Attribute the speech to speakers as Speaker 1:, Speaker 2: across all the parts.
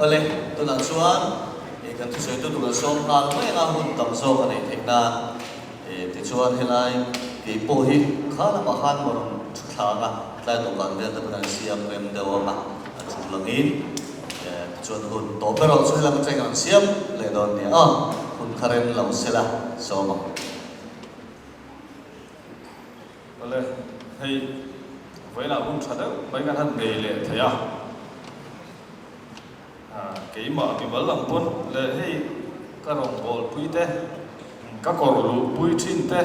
Speaker 1: Awle, tunah chuan kan thusawitu tur kan sawm nghal mai anga hun tam zawk a neih theih nan. Tichuan helai kei pawh hi kha lamah khan maw rawn thu thla ang a, tlai dawhkan vel te pawh hian siam rem deuh ang a, a thu langin tichuan hun tawp erawh chu helam atangin an siam leh dawn nia a, hun kha rem lo sela sawm ang.
Speaker 2: Awle, hei vawiinah hun tha deuh mai kan han nei leh thei a. Keimah mimal ang pawn leh hei ka rawngbawlpui te, ka kawr luhpui thin te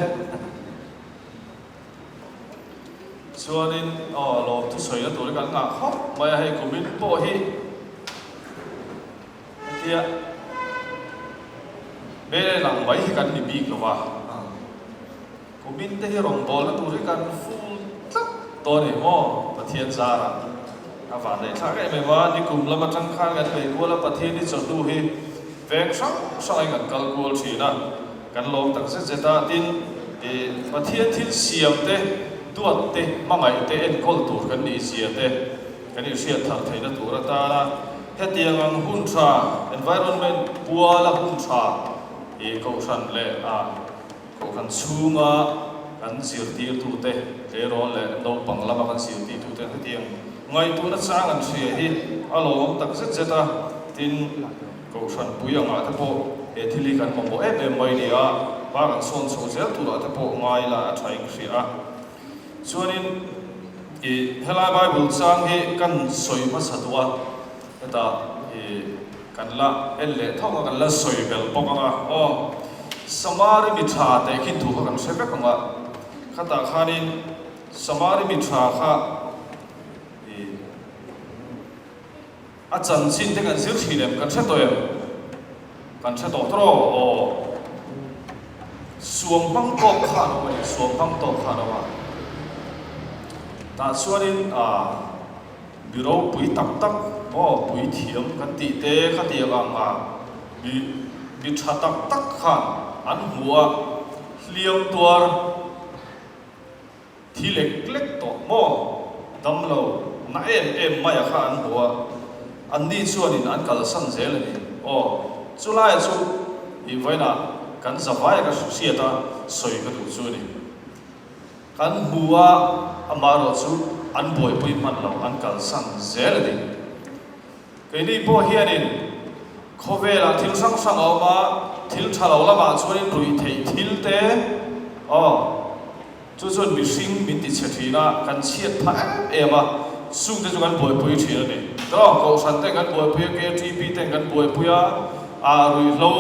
Speaker 2: chuanin aw lawm thusawina tur hi kan ngah khawp mai a, hei kumin pawh hi hetia hmel lang mai hi kan ni bik lo va. Kumin te hi rawngbawlna tur hi kan full tlat tawh a ni maw? Pathian zarah a vanneih thlak em em a, nikum lam atang khan kan bei kual a, Pathian hi chawhnu hi veng hrang hrangin kan kal kual thin a, kan lawm tak zet zet a, tin ih Pathian thil siam te, duat te, hmangaih te enkawl tur kan nih zia te kan inhriat thar theihna tur atana hetiang ang hun tha, environment puala hun tha ih kohhran leh a. Kohhran chhunga kan zirtirtute, tleirawl leh naupang lama kan zirtirtute hetiang ngaihtuahna chang an hria hi a lawmawm tak zet zet a, tin, Kohhran pui angah te pawh he thil hi kan mamawh em em mai ni a, hma kan sawn chho zel turah te pawh ngai la a tha in hria a. Chuanin ih helai Bible chang hi kan sawi hmasa duh a, hetah ih. Kan la en leh thawk a, kan la sawi belh bawk ang a, aw Samari mi tha teh khin thu kha kan hre vek ang a, khatah khanin Samari mi tha kha ih a chanchin te kan zir thin em, kan hre tawh em? Kan hre tawh tawh aw, suam hmang tawk kha an awm a ni, suam hmang tawk kha an awm a, tah chuanin ah. Mi ropui tak tak maw pui thiam kan tih te kha tiang ang a, mi mi tha tak tak khan an hmu a, hliam tuar thi lek lek tawh maw damlo na em em maia kha an hmu a, anni chuanin an kalsan zel a ni. Aw, chulaia chu i vawiinah kan zavaia ka hriat a, sawi ka duh chu a ni. Kan hmu a, amaherawh chu an buaipui hman lo, an kalsan zel a ni. Keini pawh hianin khawvelah thil hrang hrang a awm a, thil tha lo lamah chuanin ruih theih thil te, aw, chu chuan mihring min ti chhe thin a, kan chhiat phah em em a, chungte chu kan buaipui thin a ni. Tawh, Kohhran ten kan buaipui a, KTP ten kan buaipui a, ah, ruihhlo,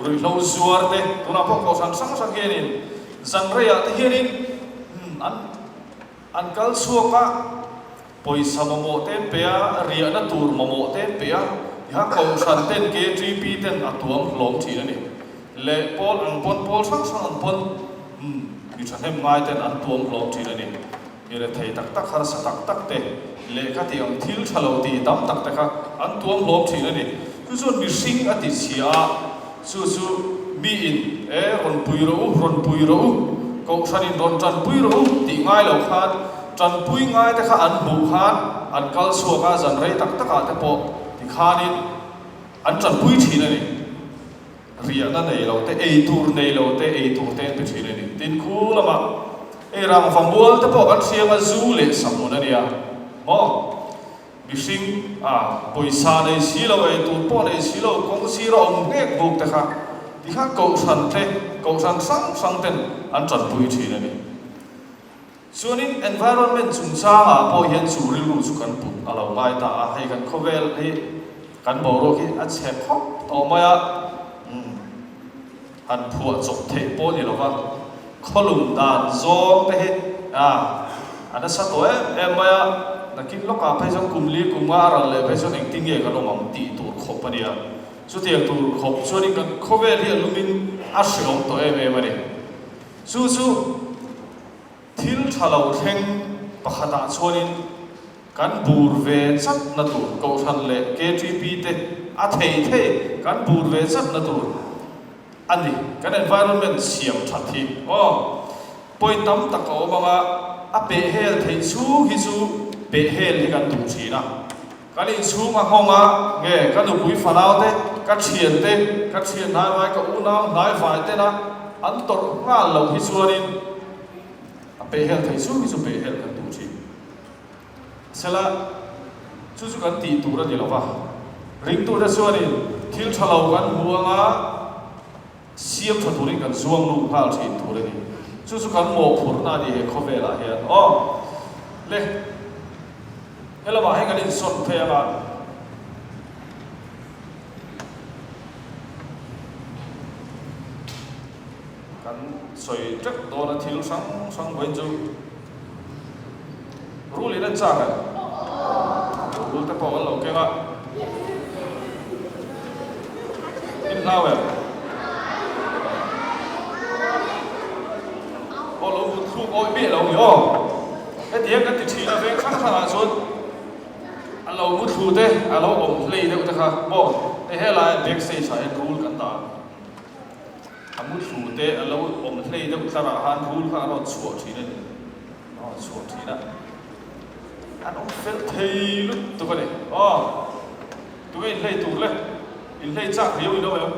Speaker 2: ruihhlo zuar te, tunah pawh Kohhran hrang hrang hianin Zan reiah te hianin an an kal chhuak a, pawisa mamawh te an pe a, riahna tur mamawh te an pe a, tiha kohhran ten KTP ten a tuam hlawm thin a ni. Leh pawl ang pawn pawl hrang hrang ang pawn mi thahnem ngai ten an tuam hlawm thin a ni. Mi rethei tak tak, harsa tak tak te lehkha tih ang thil tha lo tih tam tak te kha an tuam hlawm thin a ni. Chu chuan mihring a ti chhia a, chu chu miin e rawn pui rawh u, rawn pui rawh u, kohhranin rawn tanpui rawh u tih ngai lo khan tanpui ngai te kha an hmuh khan an kal chhuak a, zan rei tak takah te pawh tikhanin an tanpui thin a ni. Riahna nei lo te, ei tur nei lo te, ei tur te an pe thin a ni. Tin, khu lamah ei rangva mual te pawh kan hriang a, zu leh sahmun a nia maw? Mihring a pawisa nei si lo, ei tur pawh nei si lo, kawng sira awm nghek buk te kha tikhan kohhran te, kohhran hrang hrang ten an tanpui thin a ni. Chuanin environment chungchangah pawh hian chu rilru chu kan put a lo ngai ta a, hei kan khawvel hi kan boruak hi a chhe khawp tawh mai a, umm han phuah chawp theih pawh ni lova khawlum dan zawng te hi a a nasa tawh em em mai a, nakin lawkah phei chuan kum li kum nga a ral leh phei chuan engtin nge kan awm ang tih tur khawp a nia, chutiang tur khawp chuanin kan khawvel hi a lumin a hreawm tawh em em a ni. Chu chu thil tha lo thleng pakhatah chuanin kan bur ve chatna tur Kohhran leh KTP te a thei thei kan bur ve chatna tur a ni. Kan environment siam that hi aw point tam tak a awm ang a, a pehhel theih chhung hi chu pehhel hi kan duh thin a. Kan inchhung a nghawng a, nge ka nupui fanau te, ka thian te, ka thian hnaivai, ka unau hnaivai tena an tawrh nghal loh hi chuanin a pehhel thei chu hi chu pehhel kan duh thin. Sela, chu chu kan tih tur a ni lo va. Ringtute chuanin thil tha lo kan hmu anga siam tha turin kan zuang lut nghal thin tur a ni. Chu chu kan mawhphurhna a ni he khawvelah hian. Aw le, helamah hian kan insawn phei anga. Kan sawi teuh dawn a thil hrang hrang vawiin chu rul in an chak em? Rul te pawh an lo keng a. In hlau em? Aw lo vut thluk awih miah lo ni aw. Heti hian kan ti thin a veng hrang hrangah chuan a lo mu thlu te a lo awm hlei deuh te kha maw hei helai backstage ah hian rul kan dah a. A muthlu te a lo awm hlei deuh tlar ah khan rul kha a rawn chhuah thin a ni. A rawn chhuah thin a. An awm fel thei lutuk a ni. Aw, tunge inhlei tur le? Inhlei chak riau in awm em?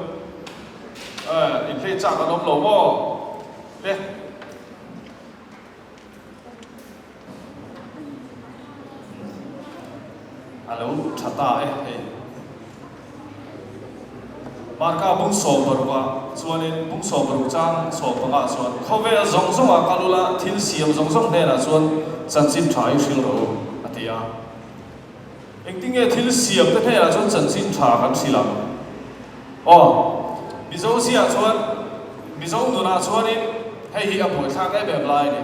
Speaker 2: Eh, inhlei chak an awm lo maw? Le. A lo tha ta e hei. Marka bung 16 ah chuanin bung 16 chang 15 ah chuan khawvel zawng zawngah kal ula thil siam zawng zawng hnenah chuan chanchin tha hi hrilh rawh u a ti a. Engtin nge thil siam te hnenah chuan chanchin tha kan hrilh ang? Aw, Mizo ziah chuan Mizo nunah chuanin hei hi a buaithlak em em lai a ni.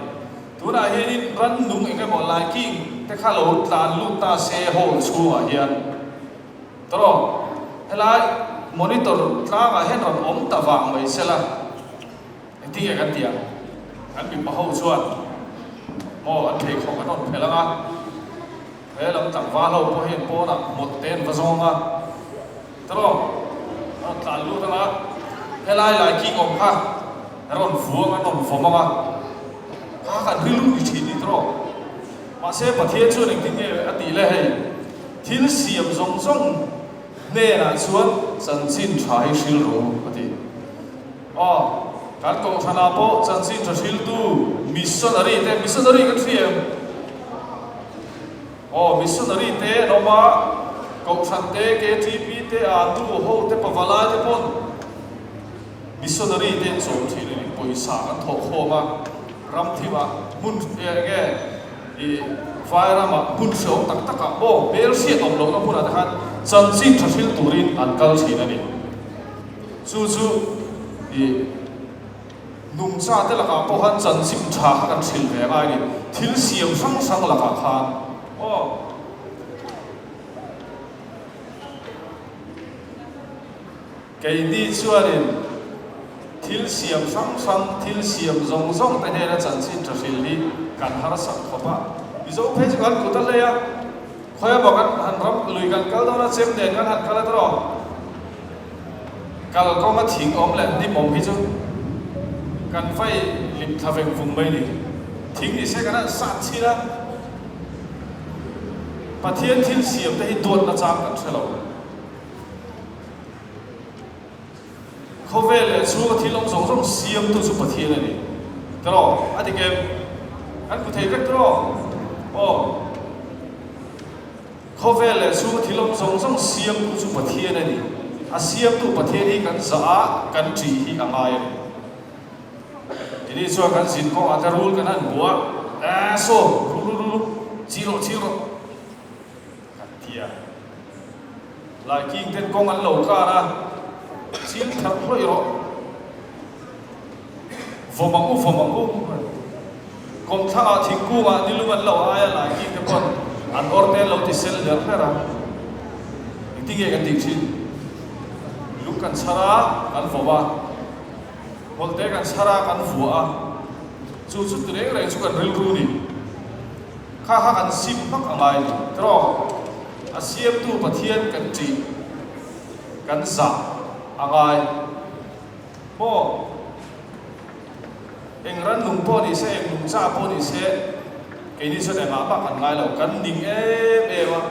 Speaker 2: Tunah hianin rannung eng emaw laiking te kha lo tlan lut ta se hall chhungah hian tawrh helai monitor tlangah hian rawn awm ta vang mai sela engtin nge kan tih ang? Kan mipa ho chuan maw an pheikhawk an rawn phelh ang a, he lam tlangval ho pawh hian pawnah mawt te an va zawng a tawrh an rawn tlan lut ang a, helai laiking awm kha an rawn vuang an rawn vawm ang a. Kha kan rilru i thin ni tawh. Mahse Pathian chuan engtin nge a tih le hei, thil siam zawng zawng hnenah chuan chanchin tha hi hril rawh u a ti. Aw, kan kohhranah pawh chanchin tha hriltu missionary te, missionary kan hria em? Aw, missionary te an awm a, kohhran te, KTP te, a nu ho te, pavalai te pawn Missionary te an chawm thin a ni, pawisa kan thawh khawm a, ram thimah hmun eng nge i vai ramah hmun hreawm tak takah maw hmel hriat awm lohna hmunah te khan chanchin tha hril turin an kal thin a ni. Chu chu i nungcha te lakah pawh khan chanchin tha kha kan hril ve ngai a ni, thil siam hrang hrang lakah khan aw. Keini chuanin thil siam hrang hrang, thil siam zawng zawng te hnena chanchin tha hril hi kan harsat khawp a. Mizo phei chu kan kut a hlei a, khawi emaw kan han ram lui kan kal dawn a, chem nen kan han kal a tawh. Kal kawnga thing awm leh hnim awm hi chu kan vai lim thla veng vung mai ni. Thing ni se kan han sat chhin a, Pathian thil siam te hi duat nachang kan hre lo. Khawvel leh chhunga thil awm zawng zawng siamtu chu Pathian a ni. Tiraw? A dik em? Kan hmu thei vek tiraw? Aw. Khawvel leh chhunga thil awm zawng zawng siamtu chu Pathian a ni. A siamtu Pathian hi kan zah a, kan ṭih hi a ngai a ni. Ini chuan kan zin kawngah te rul kan han hmu a, Eeh saw, rul rul rul, chil rawh chil rawh. Kan ti a. Laiking ten kawng an lo kar a, chil tharh hlawih rawh. Vawm ang u, vawm ang u. Kawmthlangah thingkungah nilung an lo ai a, laiking te pawn an awr te an lo ti sel hler hler a. Engtin nge kan tih thin? Lung kan chhar a, kan vawm a. Hawlhte kan chhar a, kan vuah a. Chu chu ti reng reng chu kan rilru ni. Kha kha kan sim hmak a ngai ni tiraw? A siamtu Pathian kan ṭih, kan zah a ngai maw? Eng rannung pawh ni se, eng nungcha pawh ni se, keini chuan engah mah kan ngai lo, kan ning em em a.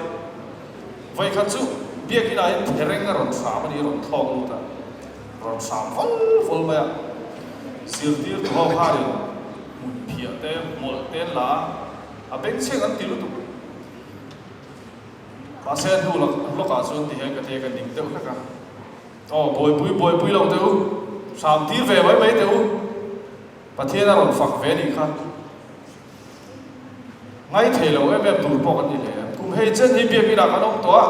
Speaker 2: Vawikhat chu biakinah hian thereng a rawn hram a ni, a rawn thlawk lut a, rawn hram vawl vawl mai a. Zirtirtu ho khanin hmun phiah te, hmawlh te an la a, a bengchheng an ti lutuk. Mahse a hnu lawkah chuan ti hian ka tia ka ning deuh hlek a. Aw, buaipui buaipui lo teh u, hram tir ve mai mai teh u, Pathian a rawn fak ve a nih kha. Ngaithei lo em em tur pawh kan ni hle. Kum hei chen hi biakinah kan awm tawh a,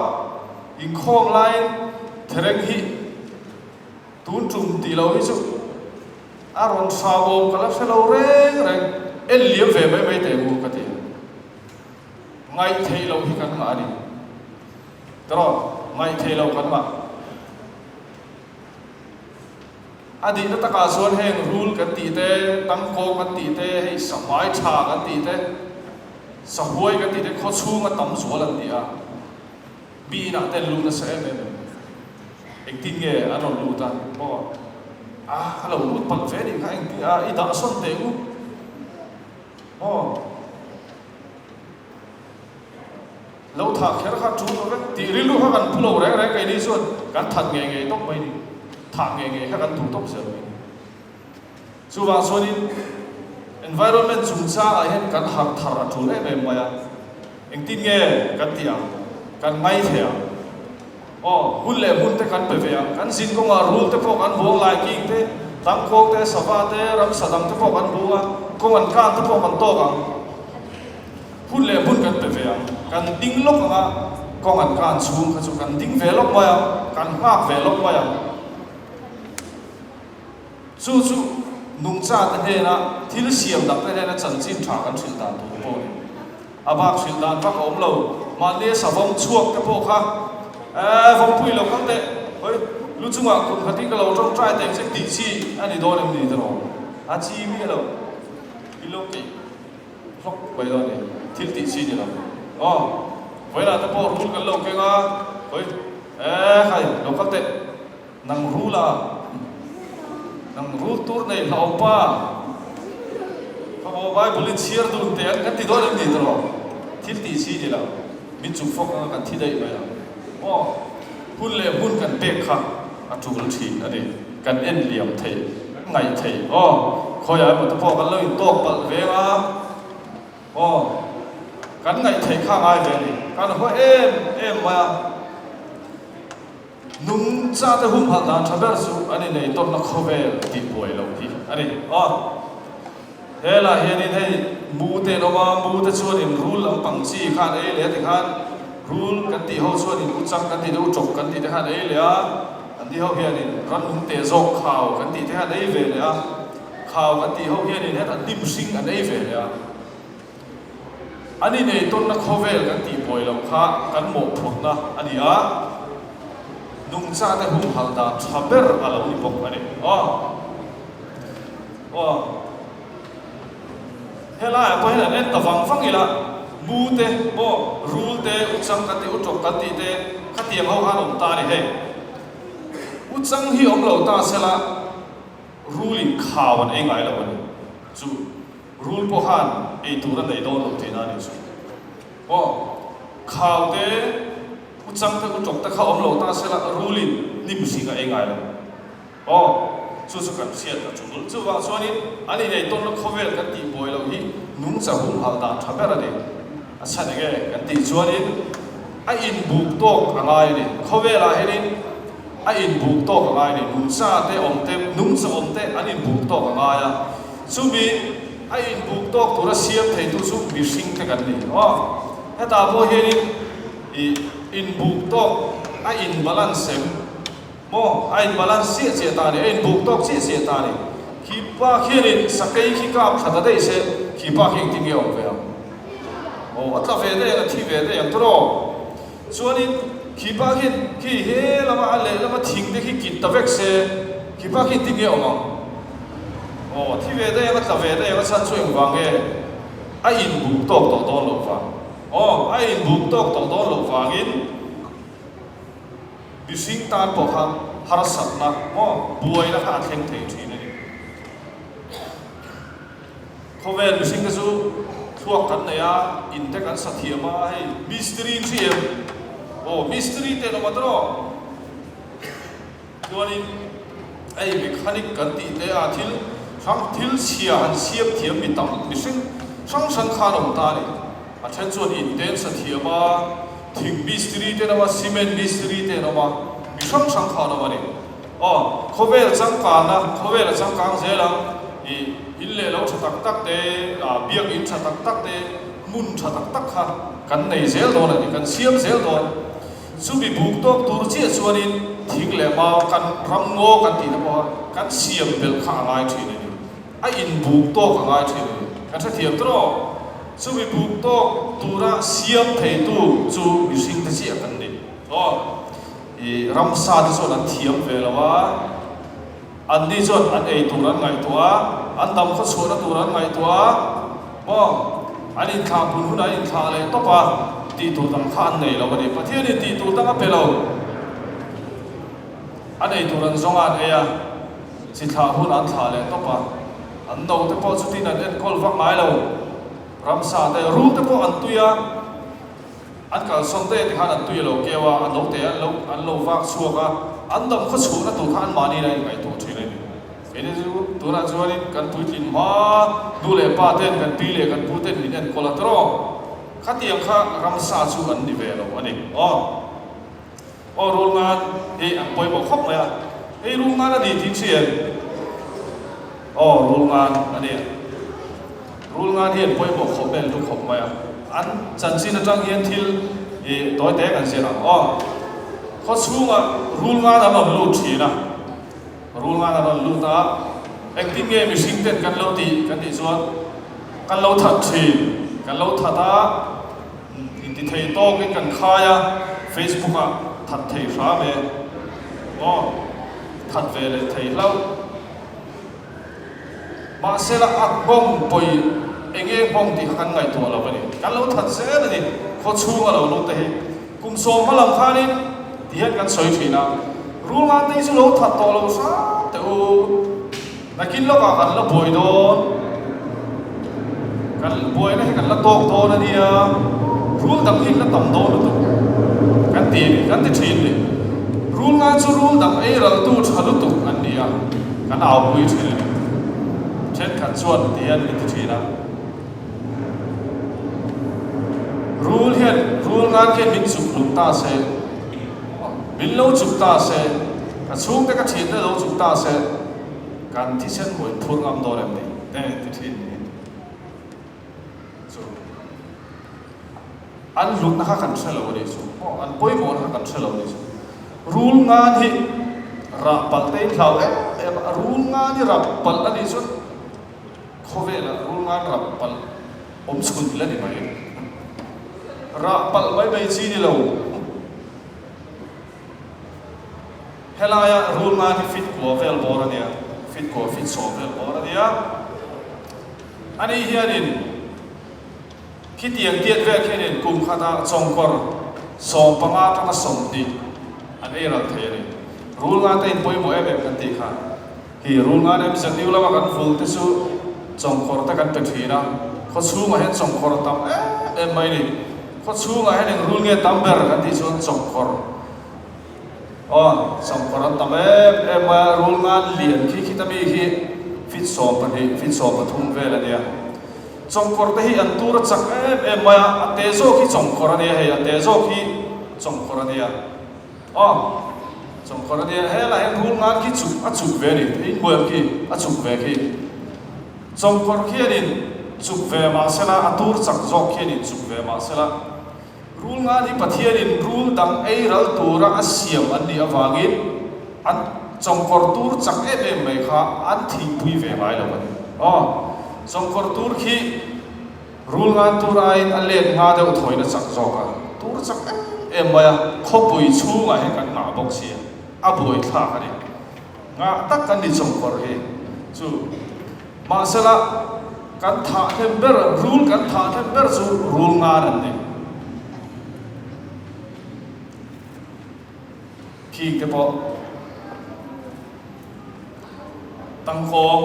Speaker 2: inkhawm laiin thereng hi tun tum tih lo hi chu a rawn hrauhawm ka la hre lo reng reng, en liam ve mai mai teh u ka ti. Ngaihtheih loh hi kan ngah a ni. Tawh, ngaihtheih loh kan ngah. A dihna takah chuan heng rul kan tih te, tangkawng kan tih te, hei sahmai tha kan tih te, sahuai kan tih te khaw chhunga tam zual an ni a. Mi inah te an lut nasa em em em. Engtin nge an rawn lut a? Maw? A, a lo lut palh ve nih kha engtin a, i dah sawn teh u. Maw? Lo thah kher kha ṭul lo vek tih rilru kha kan pu lo reng reng keini chuan kan that ngei ngei tawp mai ni, thah ngei ngei kha kan duh tawp zel mai ni. Chuvang chuanin environment chungchangah hian kan harh thar a ṭul em em mai a, engtin nge kan tih ang, kan ngaithei ang, aw hun leh hmun te kan pe ve ang, kan zin kawngah rul te pawh kan buang lai king te, tangkawng te, sava te, ramsa dang te pawh kan buang a, kawng an kan te pawh kan tawk ang. Hun leh hmun kan pe ve ang. Kan ding lawk ang a, kawng an kan chhung kha chu kan ding ve lawk mai ang, kan nghak ve lawk mai ang. Chu chu nungchate hnena thil siam dangte hnena chanchin tha kan hrilh dan tur pawh a ni. A bak hrilh dan vak a awm lo. Mahni savawm chhuak te pawh kha, Eeh, vawmpui lo kal teh, hawi, lu chungah kum khatin ka lo tawngtai teh ang che tih chi a ni dawn em ni te rawh? A chi miah lo. I lo keih. Hlawk mai dawn ni, thil tih chi ni lo. Aw, vawilah te pawh rul kan lo keng a, hawi, eh hai, lo kal teh, nang rul a, nang rul tur nei hlauhawm pa, ka maw Bible in chhiar dun teh ang kan ti dawn em ni tawh, thil tih chi ni lo, min chung fawk anga kan thi daih mai ang. Aw, hun leh hmun kan pek kha a tul thin a ni, kan en liam thei, ngaih thei. Aw, khawiah emaw te pawh kan lo intawk palh veng a, aw, kan ngaih theih kha a ngai ve a ni, kan haw em em mai a. Nungcha te humhalh dan tha ber chu an inei tawnna khawvel tih buai loh hi a ni. Aw, helaiah hianin hei mu te an awm a, mu te chuanin rul lampang chi kha an ei leh a tikhan rul kan tih ho chuanin uchang kan tih te utawk kan tih te kha an ei leh a, an ni ho hianin rannung te zawk khau kan tih te kha an ei ve leh a, khau kan tih ho hianin hetah hnim hring an ei ve leh a. An ineittawnna khawvel kan tih buai loh kha kan mawhphurhna a ni a, nungchate humhalh dan tha ber a lo ni bawk a ni. Aw. Aw. Helaiah pawh hian an en ta vang vang ila, mu te, maw, rul te, uchang kan tih, utawk kan tih te, khatiang ho khan awm ta a ni hei. Uchang hi awm lo ta sela, rulin khau an ei ngai lo a ni. Chu. Rul pawh khan ei tur a nei dawn lo tihna a nih chu. Aw, khau te, uchang te, utawk te kha awm lo ta sela rulin hnim hring a ei ngai lo. Aw, chu chu kan hriat a tul. Chuvang chuanin an inei tawnna khawvel kan tih buai loh hi nungcha humhalh dan tha ber a ni. A chhan eng nge kan tih chuanin a inbuk tawk a ngai a ni. Khawvelah hianin a inbuk tawk a ngai a ni. Nungcha te awm te, nungcha awm te an inbuk tawk a ngai a. Chumi a inbuk tawk tura siam theitu chu mihring te kan ni. Aw, hetah pawh hianin ih inbuk tawk a inbalance em? Maw, a inbalance chiah chiah ta a ni, a inbuk tawk chiah chiah ta a ni. Khi pa khianin sakei khi kap thla ta daih se, khi pa khi engtin nge a awm ve ang? Aw, a tla ve daih ang, a thi ve daih ang tawh. Chuanin khi pa khian khi he lama a lehlama thing te khi kit ta vek se, khi pa khi engtin nge a awm ang? Aw, a thi ve daih ang, a tla ve daih ang, a chhan chu engvang nge a inbuk tawk tawh dawn loh vang? Aw, a inbuk tawk tawh dawn loh vangin mihring tan pawh kha harsatna maw buaina kha a thleng thei thin a ni. Khawvel mihring te chu thluak kan nei a, in te kan sa thiam a, hei mistiri in hri em? Aw mistiri te an awm a tawh. Chuanin hei mechanic kan tih te a thil hrang thil chhia han siam thiam mi tam mihring hrang hrang kha an awm ta a ni. A then chuan in te an sa thiam a, thing mistiri te an awm a, cement mistiri te an awm a, mi hrang hrang kha an awm a ni. Aw khawvel changkanna khawvel a changkang zel ang ih in leh lo tha tak tak te ah biak in tha tak tak te hmun tha tak tak kha kan nei zel dawn a ni, kan siam zel dawn. Chumi buk tawk tur chiah chuanin thing leh mau kan ram ngaw kan tihna pawha kan siam belh kha a ngai thin a ni. A inbuk tawk a ngai thin a ni. Kan hrethiam tawh rawh. Chumi buk tawk tura siam theitu chu mihring te chiah kan ni. Aw, i ramsa te chuan an thiam ve lo a, anni chuan an ei tur an ngaihtuah a, an dam khaw chhuahna tur an ngaihtuah a, maw? An inthlah pun hunah an inthlah leh tawp a, tih tur dang kha an nei lo a ni. Pathianin tih tur dang a pe lo. An ei tur an zawng a an ei a, chi thlah hun an thlah leh tawp a. An no te pawh chutin an enkawl vak ngai lo. Ramsa te, rul te pawh an tui a, an kalsawn te tikhan an tui a lo keu a, a note an lo an lo vak chhuak a, an dam khaw chhuahna tur kha anmahniin an inngaihtuah thin a ni. Keini chu tunah chuanin kan puitlin hma nu leh pa ten kan pi leh kan pu ten min enkawl a tawrh. Khatiang kha ramsa chu an ni ve lo a ni. Aw. Aw rul ngan hi an pawimawh khawp mai a. Hei rul ngan a ni tih hria em? Aw rul ngan a ni. Rul ngan hi an pawimawh khawp mai an hlu khawp mai a. An chanchin atang hian thil i tawi te kan zir ang. Aw. Khaw chhungah rul ngan an rawn lut thin a. Rul ngan a rawn lut a, engtin nge mihring ten kan lo tih kan tih chuan kan lo that thin, kan lo that a, inti thei tawkin kan khai a, Facebook ah that thei hram e, aw that ve leh thei hlauh. Mahsela a nghawng pawi enge nghawng tih kha kan ngaihtuah lo a ni, kan lo that zel a ni, khaw chhung a lo lut te hi. Kum sawm hma lam khanin ti hian kan sawi thin a, rul ngante hi chu lo that tawh lo hram teh u, nakin lawkah kan la buai dawn, kan buaina hi kan la tawk dawn a nia, rul dang hi la tam dawn lutuk kan ti kan ti thin ni. Rul ngan chu rul dang ei raltu tha lutuk an ni a, kan aupui thin a ni. Thenkhat chuan ti hian min ti thin a. Rul hian rul ngan khian min chuk hlum ta se, min lo chuk ta se, ka chhungte ka thiante lo chuk ta se, kan thisen hawi phur ngam dawn em ni? Te ti thin ni chu an hlutna kha kan hre lo a nih chu maw, an pawimawhna kha kan hre lo a nih chu. Rul ngan hi rah palh te in hlau em em a, rul ngan hi rah palh a nih chuan Khawvelah rul ngan rah palh awm chhun la ni mai. Rah palh mai mai chi ni lo. Helaia rul ngan hi fit kua vel bawr a nia, fit kua fit sawm vel bawr a nia. Ani hianin khitiang tiat vel khianin kum khatah chawngkawr 15 atanga 20 an ei ral thei a ni. Rul ngan te in pawimawh em em kan tih kha. Hi rulngan MZU lama kan vul te chu chawngkawr te kan pe thin a, khaw chhungah hian chawngkawr a tam em em mai ni. Khaw chhungah hian eng rul nge tam ber kan tih chuan chawngkawr. Aw, chawngkawr an tam em em mai a, rulngan lian khi khita mi khi fit 12, fit 13 vel a nia. Chawngkawr te hi an tur a chak em em mai a, a te zawk hi chawngkawr a nia hei, a te zawk hi chawngkawr a nia. Aw, chawngkawr a nia, helai hian rul ngan khi chuk a chuk ve a ni, in hmuh khi a chuk ve khi. Chawngkawr khianin chuk ve mah sela, a tur chak zawk khianin chuk ve mah sela, rul ngan hi Pathianin rul dang ei ral tura a siam an nih avangin an chawngkawr tur chak em em mai kha an thihpui ve ngai lo a ni. Aw, chawngkawr tur khi. Rul ngan tur aiin a let nga deuh thawiin a chak zawk a, tur chak em em mai a, khawpui chhungah hian kan ngah bawk si a, a buaithlak a ni. Ngah tak kan ni chawngkawr hi chu. Mahsela kan thah hnem ber, rul kan thah hnem ber chu rul ngan an ni. Khing te pawh. Tangkawng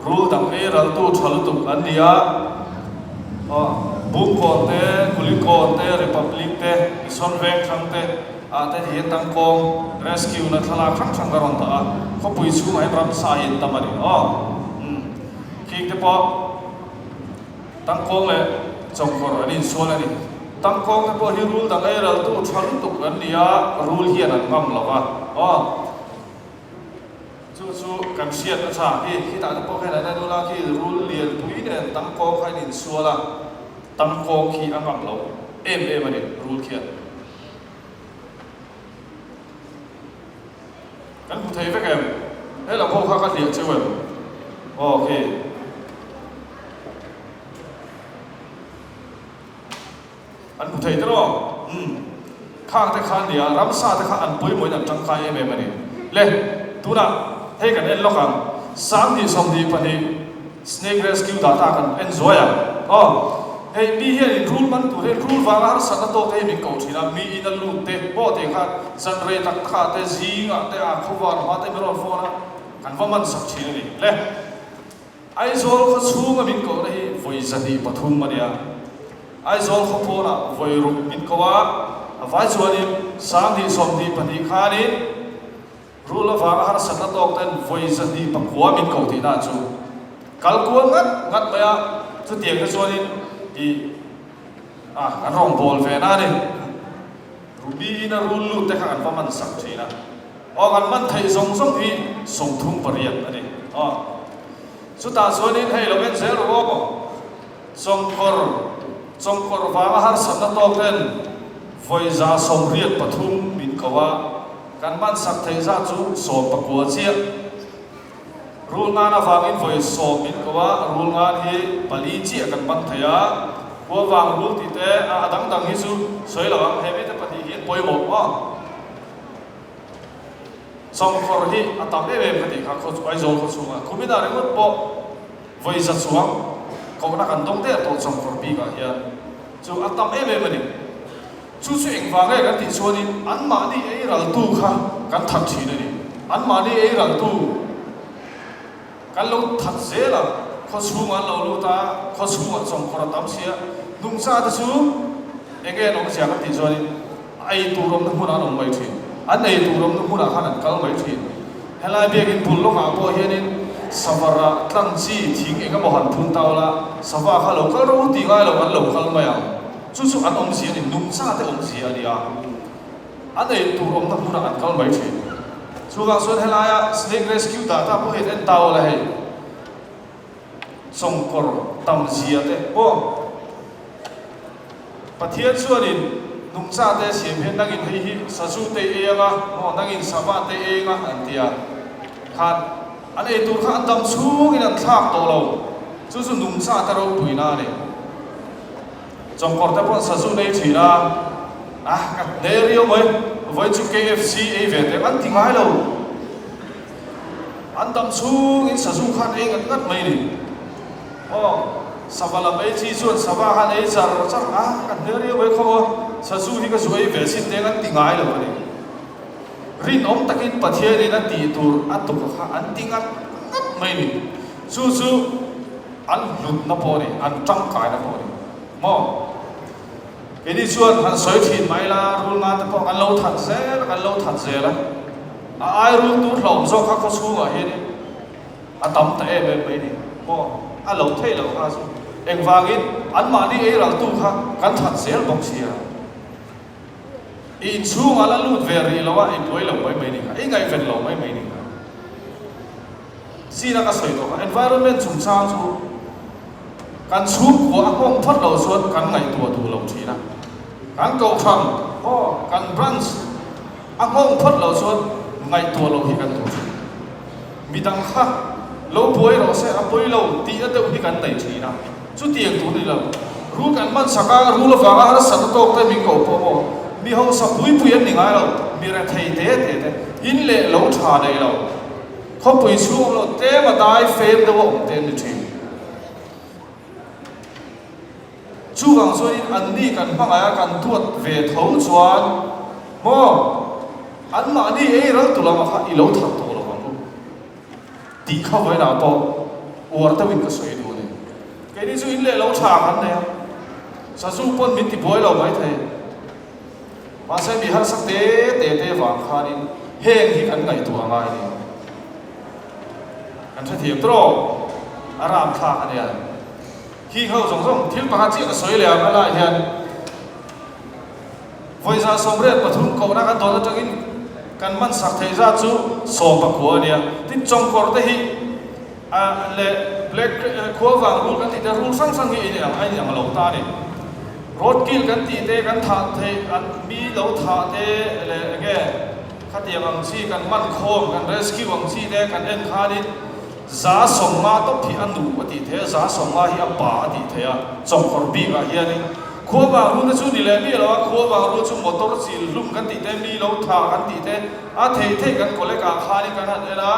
Speaker 2: rul dang ei raltu tha lutuk an ni a, aw. Bungkawn te, Kulikawn te, Republic te, Mission Vengthlang te ah te hian tangkawng rescue na thlalak hrang hrang ka rawn dah a, khawpui chhungah hian ramsa hi an tam a ni aw. Umm khing te pawh tangkawng leh chawngkawr an insual a ni. Tangkawng te pawh hi rul dang ei raltu tha lutuk an ni a, rul hian an ngam lo va aw. Chu chu kan hriat a tha khi, khitah te pawh khian an en ula khi rul lianpui nen tangkawng kha in insual a, tangkawng khi a ngam lo em em a ni rul khian. Kan hmu thei vek em? He lam ho kha ka hliah cheu em? Aw khi. An hmu thei tiraw? Umm. Khang te kha nia, ramsa te kha an pawimawhin an tangkai em em a ni. Le, tunah hei kan en lawk ang. 20 22 Snake Rescue data kan en zuai ang. Aw, hei mi hian in rul man tur hian rul vanga harsatna tawk te hi min ko thin a, mi in a lut te pawh tih kha zan rei tak takah te zingah te a khawvar hma te min rawn phone a, kan va man sak thin a ni. Le. Aizawl khaw chhunga min kohna hi vawi 103 a nia. Aizawl khaw pawnah vawi ruk min ko a, a vai chuanin 2022 khanin rul avanga harsatna tawk ten vawi 109 min ko tihna chu kal kual ngat ngat mai a, chutiang te chuanin ih a kan rawngbâwl ve na a ni. Ruby ina rul lut te kha kan va man sak thin a. Aw kan man theih zawng zawng hi 38 a ni. Aw chutah chuanin hei lo en zel rawh aw. Chawngkawr chawngkawr vanga harsatna tawk ten vawi 183 min ko a, kan man sak theih zat chu 19 chiah. Rul ngan avangin vawi 10 min ko a, rul ngan hi pali chiah kan man thei a. Khua vang rul tih te a dang dang hi chu sawi lo ang, he mite pahnih hi an pawimawh aw. Chawngkawr hi a tam em em ka tih kha khaw Aizawl khaw chhungah kuminah ringawt pawh vawi za chuang kohna kan dawng der tawh chawngkawr bikah hian chu a tam em em a ni. Chu chu engvang nge kan tih chuanin anmahni ei raltu kha kan that thin a ni. Anmahni ei raltu kan lo that zel a, khaw chhungah an lo lut a, khaw chhungah chawngkawr a tam si a, nungcha te chu enge an awmzia kan tih chuanin A ei tur awmna hmunah an awm mai thin. An ei tur awmna hmunah khan an kal mai thin. Helai biakin bul lawkah pawh hianin savarah tlang chi thing eng emaw han phun ta ula, sava kha lo kal ro tih ngai lo an lo kal mai ang. Chu chu an awmzia a ni, nungcha te awmzia a ni a. An ei tur awmna hmunah an kal mai thin. Chuvang chuan helaia Snake Rescue data pawh hian en ta ula hei. Chawngkawr tam zia te pawh Pathian chuanin nungcha te siam hian nangin hei hi sazu te i ei anga maw nangin sava te i ei anga an ti a, khan an ei tur kha an dam chhungin an thlak tawh lo, chu chu nungcha te ropuina a ni. Chawngkawr te pawh sazu nei thin a, ah ka hne riau mai, vawiin chu KFC ei ve teh an ti ngai lo. An dam chhungin sazu khan ei ngat ngat mai ni. Aw, sava lam ei chi chuan sava khan ei char char a, ka hne riau mai khaw a, sazu hi ka zu ei ve sin teng an ti ngai lo a ni. Rinawm takin Pathianin a tih tur a tuk kha an ti ngat ngat mai ni. Chu chu an hlutna pawh a ni, an tangkaina pawh a ni. Maw? Keini chuan han sawi thin mai la, rul ngan te pawh kan lo that zel a, kan lo that zel a. A ai rul tur hlauhawm zawk kha khaw chhungah hianin a tam ta em em mai ni maw? A lo theih loh kha chu engvangin anmahni ei raltu kha kan that zel bawk sia. I inchhungah la lut ve rih lo a, i buai lo mai mai ni kha, i ngaihven lo mai mai ni kha. Zina ka sawi tawh kha, environment chungchang chu kan chhungkua a nghawng phawt loh chuan kan ngaihtuah duh lo thin a. Kan kohhran aw, kan branch a nghawng phawt loh chuan ngaihtuah loh hi kan duh thin. Midang kha lo buai rawh se, a pawi lo tih a deuh hi kan nei thin a. Chutiang tur ni lo. Rul kan hman sak a, rul avanga harsatna tawk te min koh pawh maw? Mi hausa pui pui an ni ngai lo, mi rethei te te te, in leh lo tha nei lo. Khawpui chhung lo tlem a dai fem deuh a awm te an ni thin. Chuvang chuanin anni kan hmangaih a kan duat ve tho chuan maw anmahni ei ral tu lamah kha i lo that tawh lo ang u tih kha vawiinah pawh uar deuhin ka sawi duh a ni. Keini chu in leh lo tha kan nei a. Sazu pawn min ti buai lo maithei. Mahse mi harsa te te te vang khanin heng hi kan ngaihtuah a ngai a ni. Kan hrethiam tawh a ramthlak a nia. Khi ho zawng zawng thil pakhat chiah ka sawi leh ang a lai hian vawiza 83 kohna kan dawn atangin kan man sak theih zat chu 19 a nia. Tin chawngkawr te hi a leh black khuavang rul kan tih te rul hrang hrang hi a inang a inang lo ta a ni. Road kill kan tih te kan thah theih an mi lo thah te leh enge khatiang ang chi kan man khawm kan rescue ang chi te kan en khanin 150 tawp hi a nu a tih theih a, 150 hi a pa a tih theih a, chawngkawr bikah hianin khuavang rul te chu ni leh miah lo a, khuavang rul chu motor chil hlum kan tih te, mi lo thah kan tih te a theih theih kan collect ah khanin kan han en a,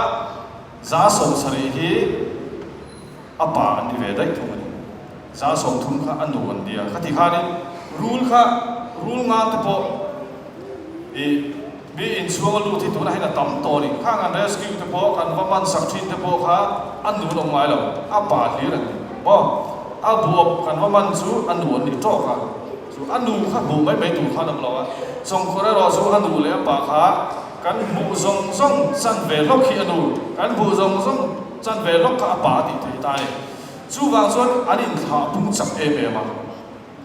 Speaker 2: 170 hi a pa an ni ve daih thung a ni. 130 kha a nu an nia. Khati khanin rul kha rul ngan te pawh ih mi inchhung a lut hi tunah hian a tam tawh a ni. Khang an rescue te pawh kan va man sak thin te pawh kha a nu an awm ngai lo, a pa hlir an ni maw. A buap kan va man chu a nu an ni tawk a, chu a nu kha hmuh mai mai tur kha an awm lo a. Chawngkhawr erawh chu a nu leh a pa kha kan hmuh zawng zawng chan ve hlawk hi a nu, kan hmuh zawng zawng chan ve hlawk kha a pa a tih theih ta a ni. Chuvang chuan an inthlah pung chak em em a,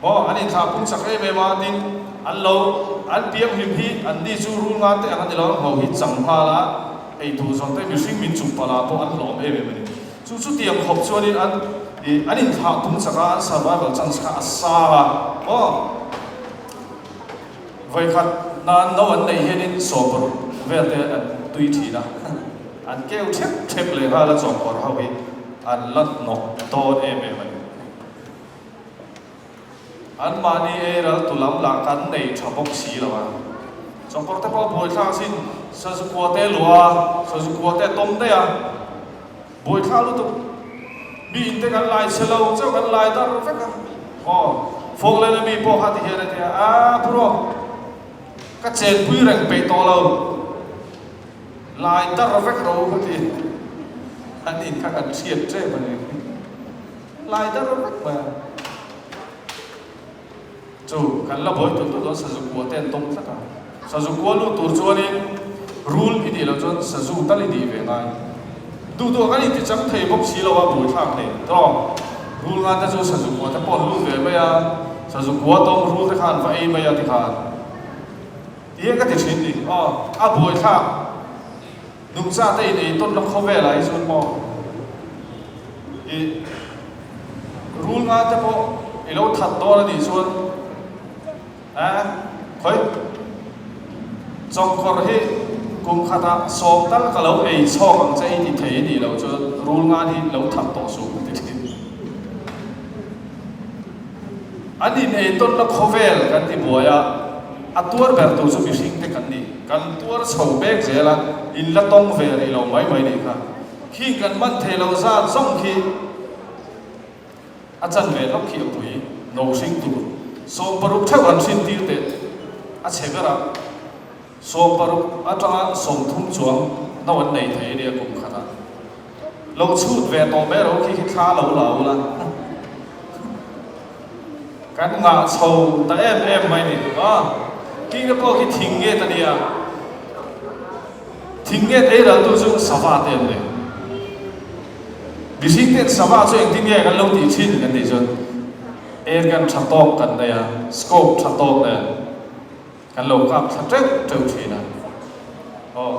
Speaker 2: maw an inthlah pung chak em em a, tin an lo an piang hlim hi an ni chu rul ngan te ang a ni lo, an ho hi chang nghal a, ei tur zawng te mihring min chung palh ah pawh an hlawm em em a ni. Chu chutiang khawp chuanin an ih an inthlah pung chak a, an survival chance kha a sang a, maw vawikhat nan no an neih hianin 16 vel te an tui thin a. An keu thep thep leh nghal a chawngkawr ho hi an la hnawk dawn em em a ni. An mahni ei ral tu lam lah kan nei tha bawk si lo a. Chawngkawr te pawh buaithlak sin Sazukua te luah a, Sazukua te a tawm daih a, buaithlak lutuk. Mi in te kan lai chhe lo chauh kan lai dar vek a. Aw, Fawklena mi pawh kha ti hian a ti a, Aa bro, ka chenpui reng peih tawh lo. Lai dar vek ro ka ti. An in kha kan hriat tep a ni. Lai dar vek mai a. Chu kan la buai tut tut dawn sazu kua te an tawng tlat a. Sazu kua lut tur chuanin rul i nih loh chuan sazu tal i nih ve ngai. Duh duh ah kan inti chang thei bawk si lo a buaithlak hle tawng. Rul ngan te chu sazu kua te pawh an lut ve mai a. Sazu kua tawng rul te kha an va ei mai a tikhan. Ti ka ti thin ni. Aw, a buaithlak nungcha te in ei tawn na khawvel ah hi chuan maw i rul nga te pawh i lo that dawn a nih chuan eh khawi chawngkawr hi kum khatah sawm tal ka lo ei chhawk ang che i ti thei a nih loh chuan rul ngan hi lo that tawh suh ka ti thin. An ineittawnna khawvel kan ti buai a, a tuar ber tur chu mihring te kan ni. Kan tuar chho mek zel a, in la tawng ve rih lo mai mai nih kha. Khing kan man thei lo zat zawng khi a chan ve hlawk khi a pui no hring tur 60 theuh an hrin tir teh a chhe ber a, 60 atanga 30 chuang no an nei thei a nia kum khatah. Lo chhut ve tawh mai ro khi khi thla lo la ula. Kan ngah chho ta em em mai ni. A, king te pawh khi thing nge ta nia. Thing nge ei ral tu chu sava te an ni. Mihring ten sava chu engtin nge kan lo tih thin kan tih chuan air gun tha tawk kan nei a, scope tha tawk nen kan lo kap thla teuh teuh thin a. Aw.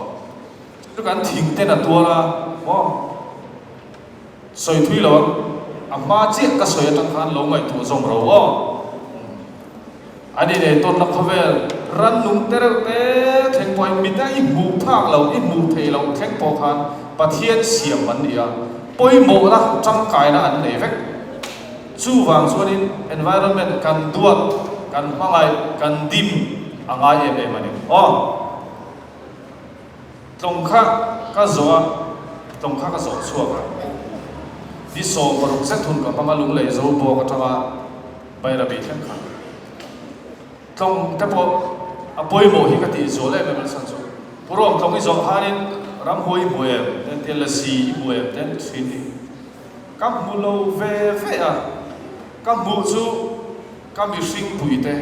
Speaker 2: Chu kan thing ten a tuar a maw? Sawi thui lo ang, a hma chiah ka sawi atang khan lo ngaihtuah zawm ro aw. An inei tawnna khawvel rannung te reuh te thleng pawhin mit a i hmuh phak lo, i hmuh theih loh thleng pawh khan Pathian siam an ni a, pawimawhna tangkaina an nei vek. Chuvang chuanin environment kan duat, kan hmangaih, kan dim a ngai em em a ni aw. Tlawng kha ka zawh a, tlawng kha ka zawh chhuak a. Ni 16 zet hun ka hmang a, Lunglei zo bawk atanga Bairabi thleng kha. Tlawng te pawh a pawimawh hi ka tih zual em em a chhan chu. Pu Rawm tlawng i zawh khanin ramhuai i hmu em, ten tia lasi i hmu em ten thin hi ka hmu lo ve ve a, ka hmuh chu. Ka mihringpuite,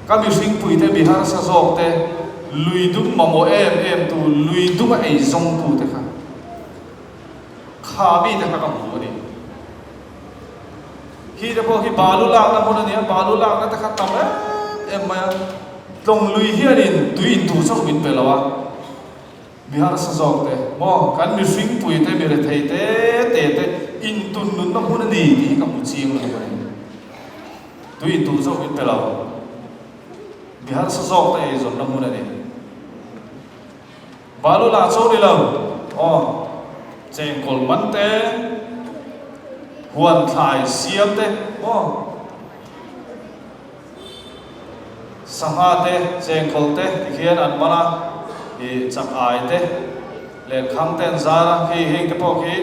Speaker 2: ka mihringpuite mi harsa zawkte, lui dum mamawh em em tu, lui duma ei zawngtute kha, kha mite kha ka hmu a ni. Khi te pawh khi balu lakna hmun a ni a, balu lakna te kha tam em em mai a, tlawng lui hianin tui in tur chauh min pe lo a. Mi harsa zawk te maw kan mihringpui te mi rethei te te te intun nunna hmun a ni tih hi ka hmu chiang lutuk a ni. Tui intur zawk min pe lo. Mi harsa zawk te eizawnna hmun a ni. Balu lah chu ni lo aw chengkawl man te huan thlai siam te maw. Sangha te, chengkawl te tikhian an man a, ih chak ai te, lenkhang te an zar a, khi heng te pawh khi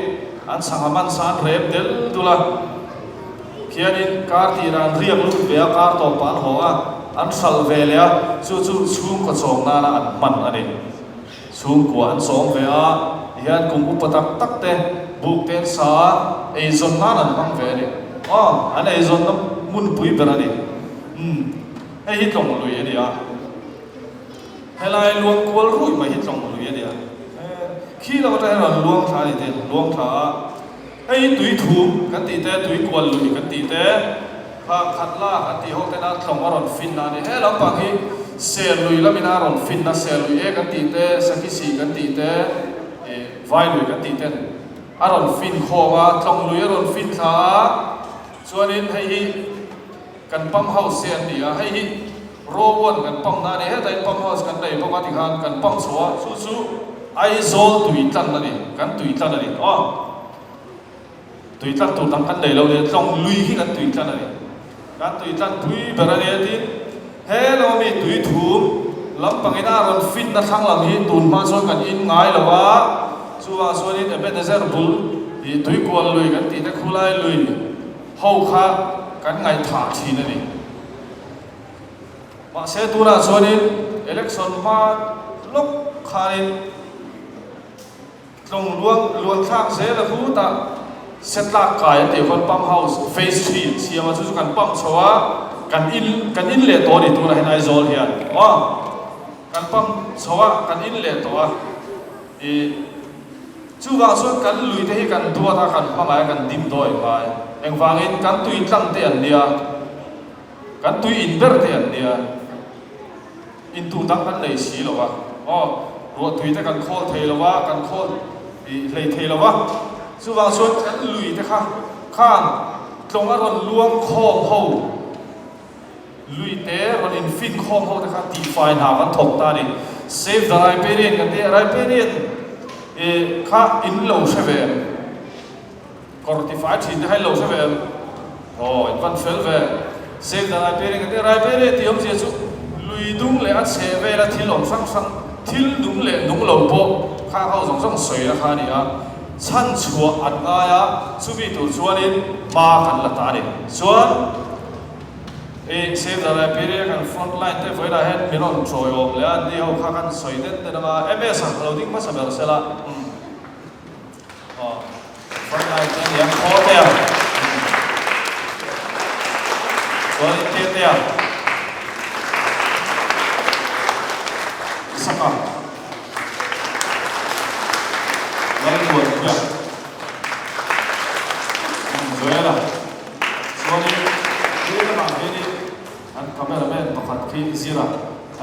Speaker 2: an sangha man sa an rep del dul a, khianin kar tirah an riak lut ve a, kar tawpah an haw a, an hralh ve leh a, chu chu chhungkaw chawm nana an hman a ni. Chhungkua an chawm ve a, tihian kum upa tak tak te buk te an sa a, eizawn nan an hmang ve a ni. Aw, an eizawnna hmunpui ber a ni. Umm, hei hi tlawng lui a ni a. Helai luang kual ruih mai hi tlawng lui a ni a. Khi lo atang hian rawn luang thla a ni te, luang thla a. Hei hi tui thum kan tih te, tui kual lui kan tih te, kha khat la kan tih ho tena tlawng a rawn fin na a ni. He lampang hi ser lui lamin a rawn fin na, ser lui e kan tih te, sakhi kan tih te, ih vai lui kan tih ten a rawn fin khawm a, tlawng lui a rawn fin thla a, chuanin hei hi kan pump house te an ni a, hei hi Rowan kan pump na a ni, hetah hian pump house kan nei bawk a tikhan kan pump chho a, chu chu Aizawl tui tlan a ni, kan tui tlan a ni aw, tui tlan tur dang kan nei lo nia, tlawng lui hi kan tui tlan a ni, kan tui tlan pui ber a nia tin he lo ami tui thum lampangin a rawn fit na thlang lam hi tun hma chuan kan in ngai lo a, chuvang chuanin Ebenezer bul ih tui kual lui kan tih te khulai lui ho kha kan ngaihthah thin a ni. Mahse tunah chuanin election hma lawk khanin tlawng luang luan thlak zel a hutah set lak kai an tih khawn pump house phase 3 an siam a, chu chu kan pump chho a, kan in kan in leh tawh a ni tunah hian Aizawl hian aw kan pump chho a kan in leh tawh a ih chuvang chuan kan lui te hi kan duat a kan hmangaih a kan dim dawi ngai engvangin kan tui tlang te an nia. Kan tui in ber te an nia, in tur dang kan nei si lo va, aw, ruah tui te kan khawl thei lo va, kan khawl ih hlei thei lo va, chuvang chuan kan lui te kha khan tlawng a rawn luang khawm ho, lui te rawn in fin khawm ho te kha tihfai hna kan thawk ta a ni. Save the Riparian kan ti a, Riparian ih kha in lo hre ve em? Kawr tifai thin te kha in lo hre ve em? Aw, in van fel ve. Save the Riparian kan ti a, Riparian tih awmzia chu lui dung leh a chheh vela thil awm hrang hrang, thil nung leh nung lo pawh kha ho zawng zawng sawina kha a ni a, chhan chhuah an ngai a, chumi tur chuanin hma kan la ta a ni. Chuan i Save the Riparian kan front line te vawiinah hian min rawn tawiawm leh a, ni ho kha kan sawi den den ang a, MS a lo ding hmasa ber sela. Umm. Aw, front line te ania, khaw te a. Chuan in te te a. Saka. Lalmuan pui a. Joela. Chuan in he lamah hian in an cameraman pakhat khi zir a.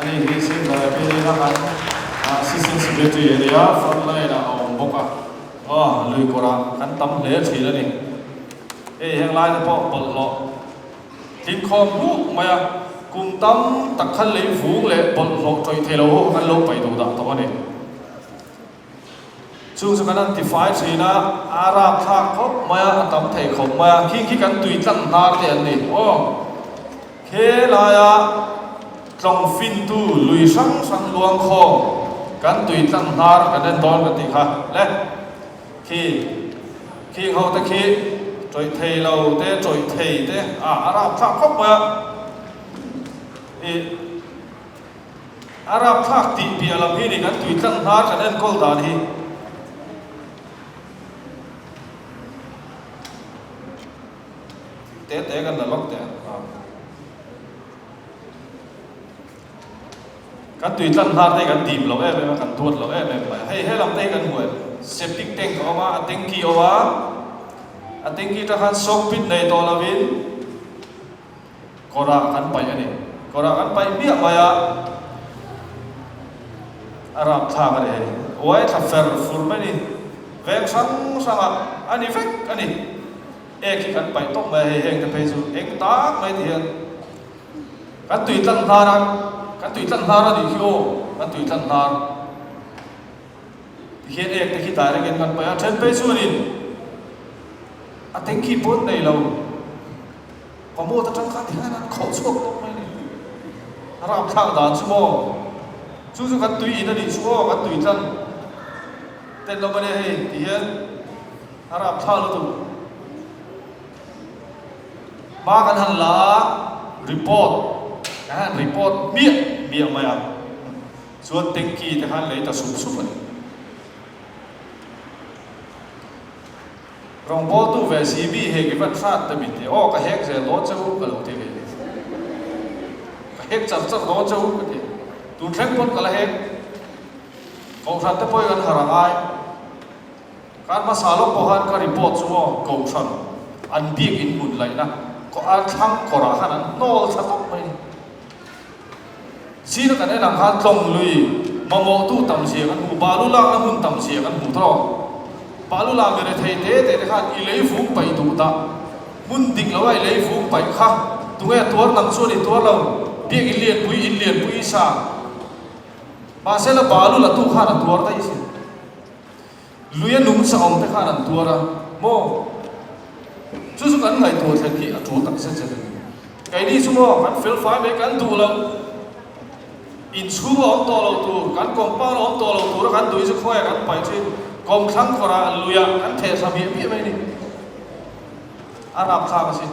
Speaker 2: Ani hi Sindhara Pele-a kan Assistant Secretary a nia, front line ah a awm bawk a, aw lui kawrah kan tam hle thin a ni. Hei heng lai te pawh bawlhhlawh tlinkhawm huk mai a, kum tam tak khan lei vung leh bawlhhlawh tawih thei lo ho kha kan lo paih duh dah tawh a ni. Chung chu kan han tifai thin a, a rapthlak khawp mai a, a tam thei khawp mai a, khi khi kan tui tlang hnar te an ni. Aw, khelaia tlawng fintu lui hrang hrang luang khawm kan tui tlang hnar kan en dawn ka tih kha le. Khi, khing ho te khi tawih thei lo te, tawih thei te, a, a rapthlak khawp mai a. Ih. A rapthlak tih piah lam hi ni kan tui tlang hnar kan enkawl dan hi. Thil te te kan la lawk teh ang. Kan tui tlan hnar te hi kan dim lo em em a, kan duat lo em em mai a. Hei helam te hi kan hmu em? Septic tank a awm a, a tanky a awm a, a tanky atang khan soak pit nei tawh lovin kawrah kan paih a ni. Kawrah kan paih miah mai a, a rapthlak a ni hei. Uai thla fer fur mai a ni. Veng hrang hrangah a ni vek a ni. Ek hi kan paih tawp mai a, hei heng te phei chu eng tak mai ti hian. Kan tui tlan hnar a, kan tui tlan hnar a nih khi aw, kan tui tlan hnar. Tihian ek te khi direct in kan paih a, then phei chuanin a tanky pawh an nei lo. Pamawt atang khan tihian an khawh chhuak tawp mai a ni. A rapthlak dan chu maw? Chu chu kan tui in a nih chu aw, kan tui tlan ten lo a nia hei tihian a rapthlak lutuk. Hma kan han la a, report kan han report miah miah mai a, chuan tanky te khan lei ta sup sup a ni. Rawngbawltu ve si mi hek i van hrat te min ti, aw ka hek zel dawn che u ka lo ti ve, ka hek char char dawn che u ka ti, tun thleng pawn ka la hek, kohhran te pawhin an har a ngai. Kan hmasa lawk pawh khan ka report chu maw Kohhran an biak in hmun laihna kaw a thlang kawrah khan an hnawl thla tawp mai a ni. Zira kan en ang khan tlawng lui mamawhtu tam zia kan hmu, balu lakna hmun tam zia kan hmu tawk. Balu lak mi rethei te te te khan i lei vung paih duh dah, hmun dik lo a i lei vung paih kha tunge tuar nang chuan i tuar lo, biak in lianpui in lianpui i sa. Mahse la balu latu khan a tuar daih si. Lui a nung sa awm te khan an tuar a maw? Chu chu kan ngaihtuah thlen hi a tul tak zet zet a ni. Keini chu maw kan fel fai mai kan duh loh, inchhung a awm tawh loh tur, kan compound a awm tawh loh tura kan duh hi chu khawiah kan paih thin, kawmthlang kawrah luiah kan theh thla miah miah mai a ni. A rapthlak asin.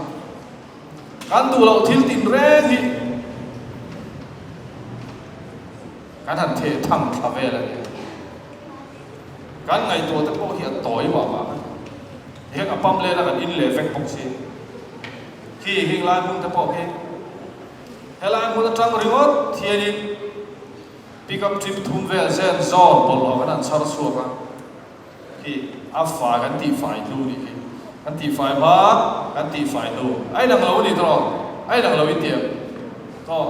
Speaker 2: Kan duh loh thil tinreng hi. Kan han theh thang thla vel a ni. Kan ngaihtuah te pawh hi a tawi mah mah a ni. Heng a pam lena kan in leh vek bawk si. Khi heng lai hmun te pawh khi helai hmun atang ringawt hianin pick up trip thum vel zen zawn bawlhhlawh kan han chhar chhuak a. Khi a fai kan tih fai hnu nih khi. Kan tih fai hma kan tih fai hnu. A inang lo a ni tawh. A inang lo intiang tawh.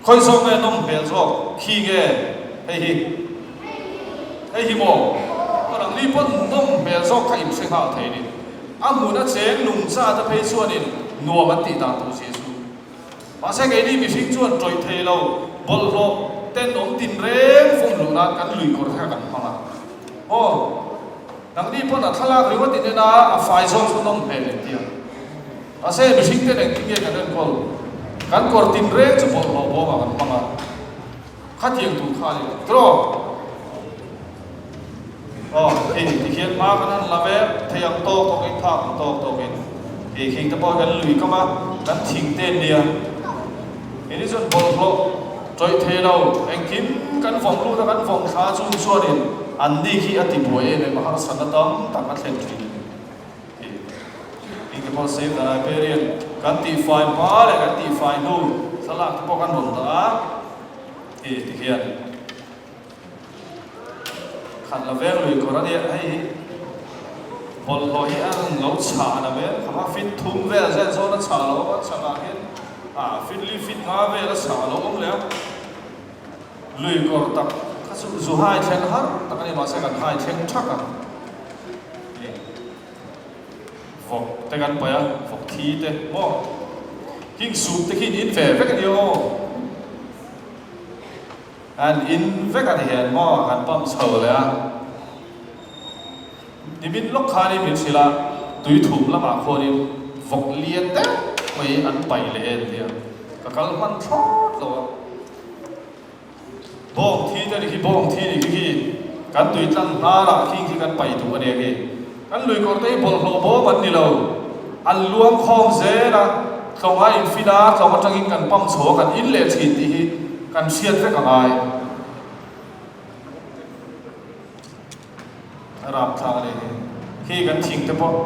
Speaker 2: Khawi zawk nge nawm hmel zawk khi nge hei hi hei hi maw a rang li pawn nawm hmel zawk kha in hre nghal thei ni a hmun a cheng lung cha te phei chuanin nuam an tih dan tur zia chu mahse keini mihring chuan tawih thei lo bawlhhlawh ten awm tin reng fawm luh nan kan lui kawr te kha kan hmang a maw nangni pawn a thlalak ringawt in en a a fai zawk chu nawm hmel engtia. Mahse, mihring ten engtin nge kan enkawl? Kan kawr tinreng chu bawlhhlawh bawmah kan hmang a, khatiang tur kha a ni lo. Tiraw? Aw, hei tikhian hma kan han la ve, thei ang tawk tawkin, phak ang tawk tawkin. Hei khing te pawh hi kan lui kam a, kan thing te an nia. Keini chuan bawlhhlawh tawih thei lo, engkim kan vawm lut a, kan vawm thla chung chuanin anni khi a ti buai em em a, harsatna tam tak a thlen thin a ni. Engte pawh Save the Librarian kan tihfai hma leh kan tihfai hnu thlalak te pawh kan rawn dah a, hei ti hian khat la veng lui kawr a nia, hei hi bawlhhlawh hi a rawn lo chhah na vel khawp a, fit thum vel zen zawn a chhah lo a chhakah hian ah fit li fit nga vel a chhah a lo awm leh a, lui kawr tak kha chu zu hai thleng har tak a ni mahse kan hai thleng thak a. Vawk te kan paih a, vawk thi te maw? Hing sup te khi in ve vek a ni aw. An in vek a ti hian maw kan pump chho leh a. Nimin lawk khan i min hrilh a, tui thum lamah khuanin vawk lian deuh mai an paih leh en tia ka kal hman thlawt lo a. Bawng thi te ni khi, bawng thi ni khi khi kan tui tlang hnarah khing khi kan paih duh a nia khi. Kan lui kawr te hi bawlhhlawh bawm an ni lo. An luang khawm zel a, tlawng a infin a, tlawng atangin kan pump chho a, kan in leh thin tih hi kan hriat vek a ngai. A rapthlak a ni hi. Khi kan thing te pawh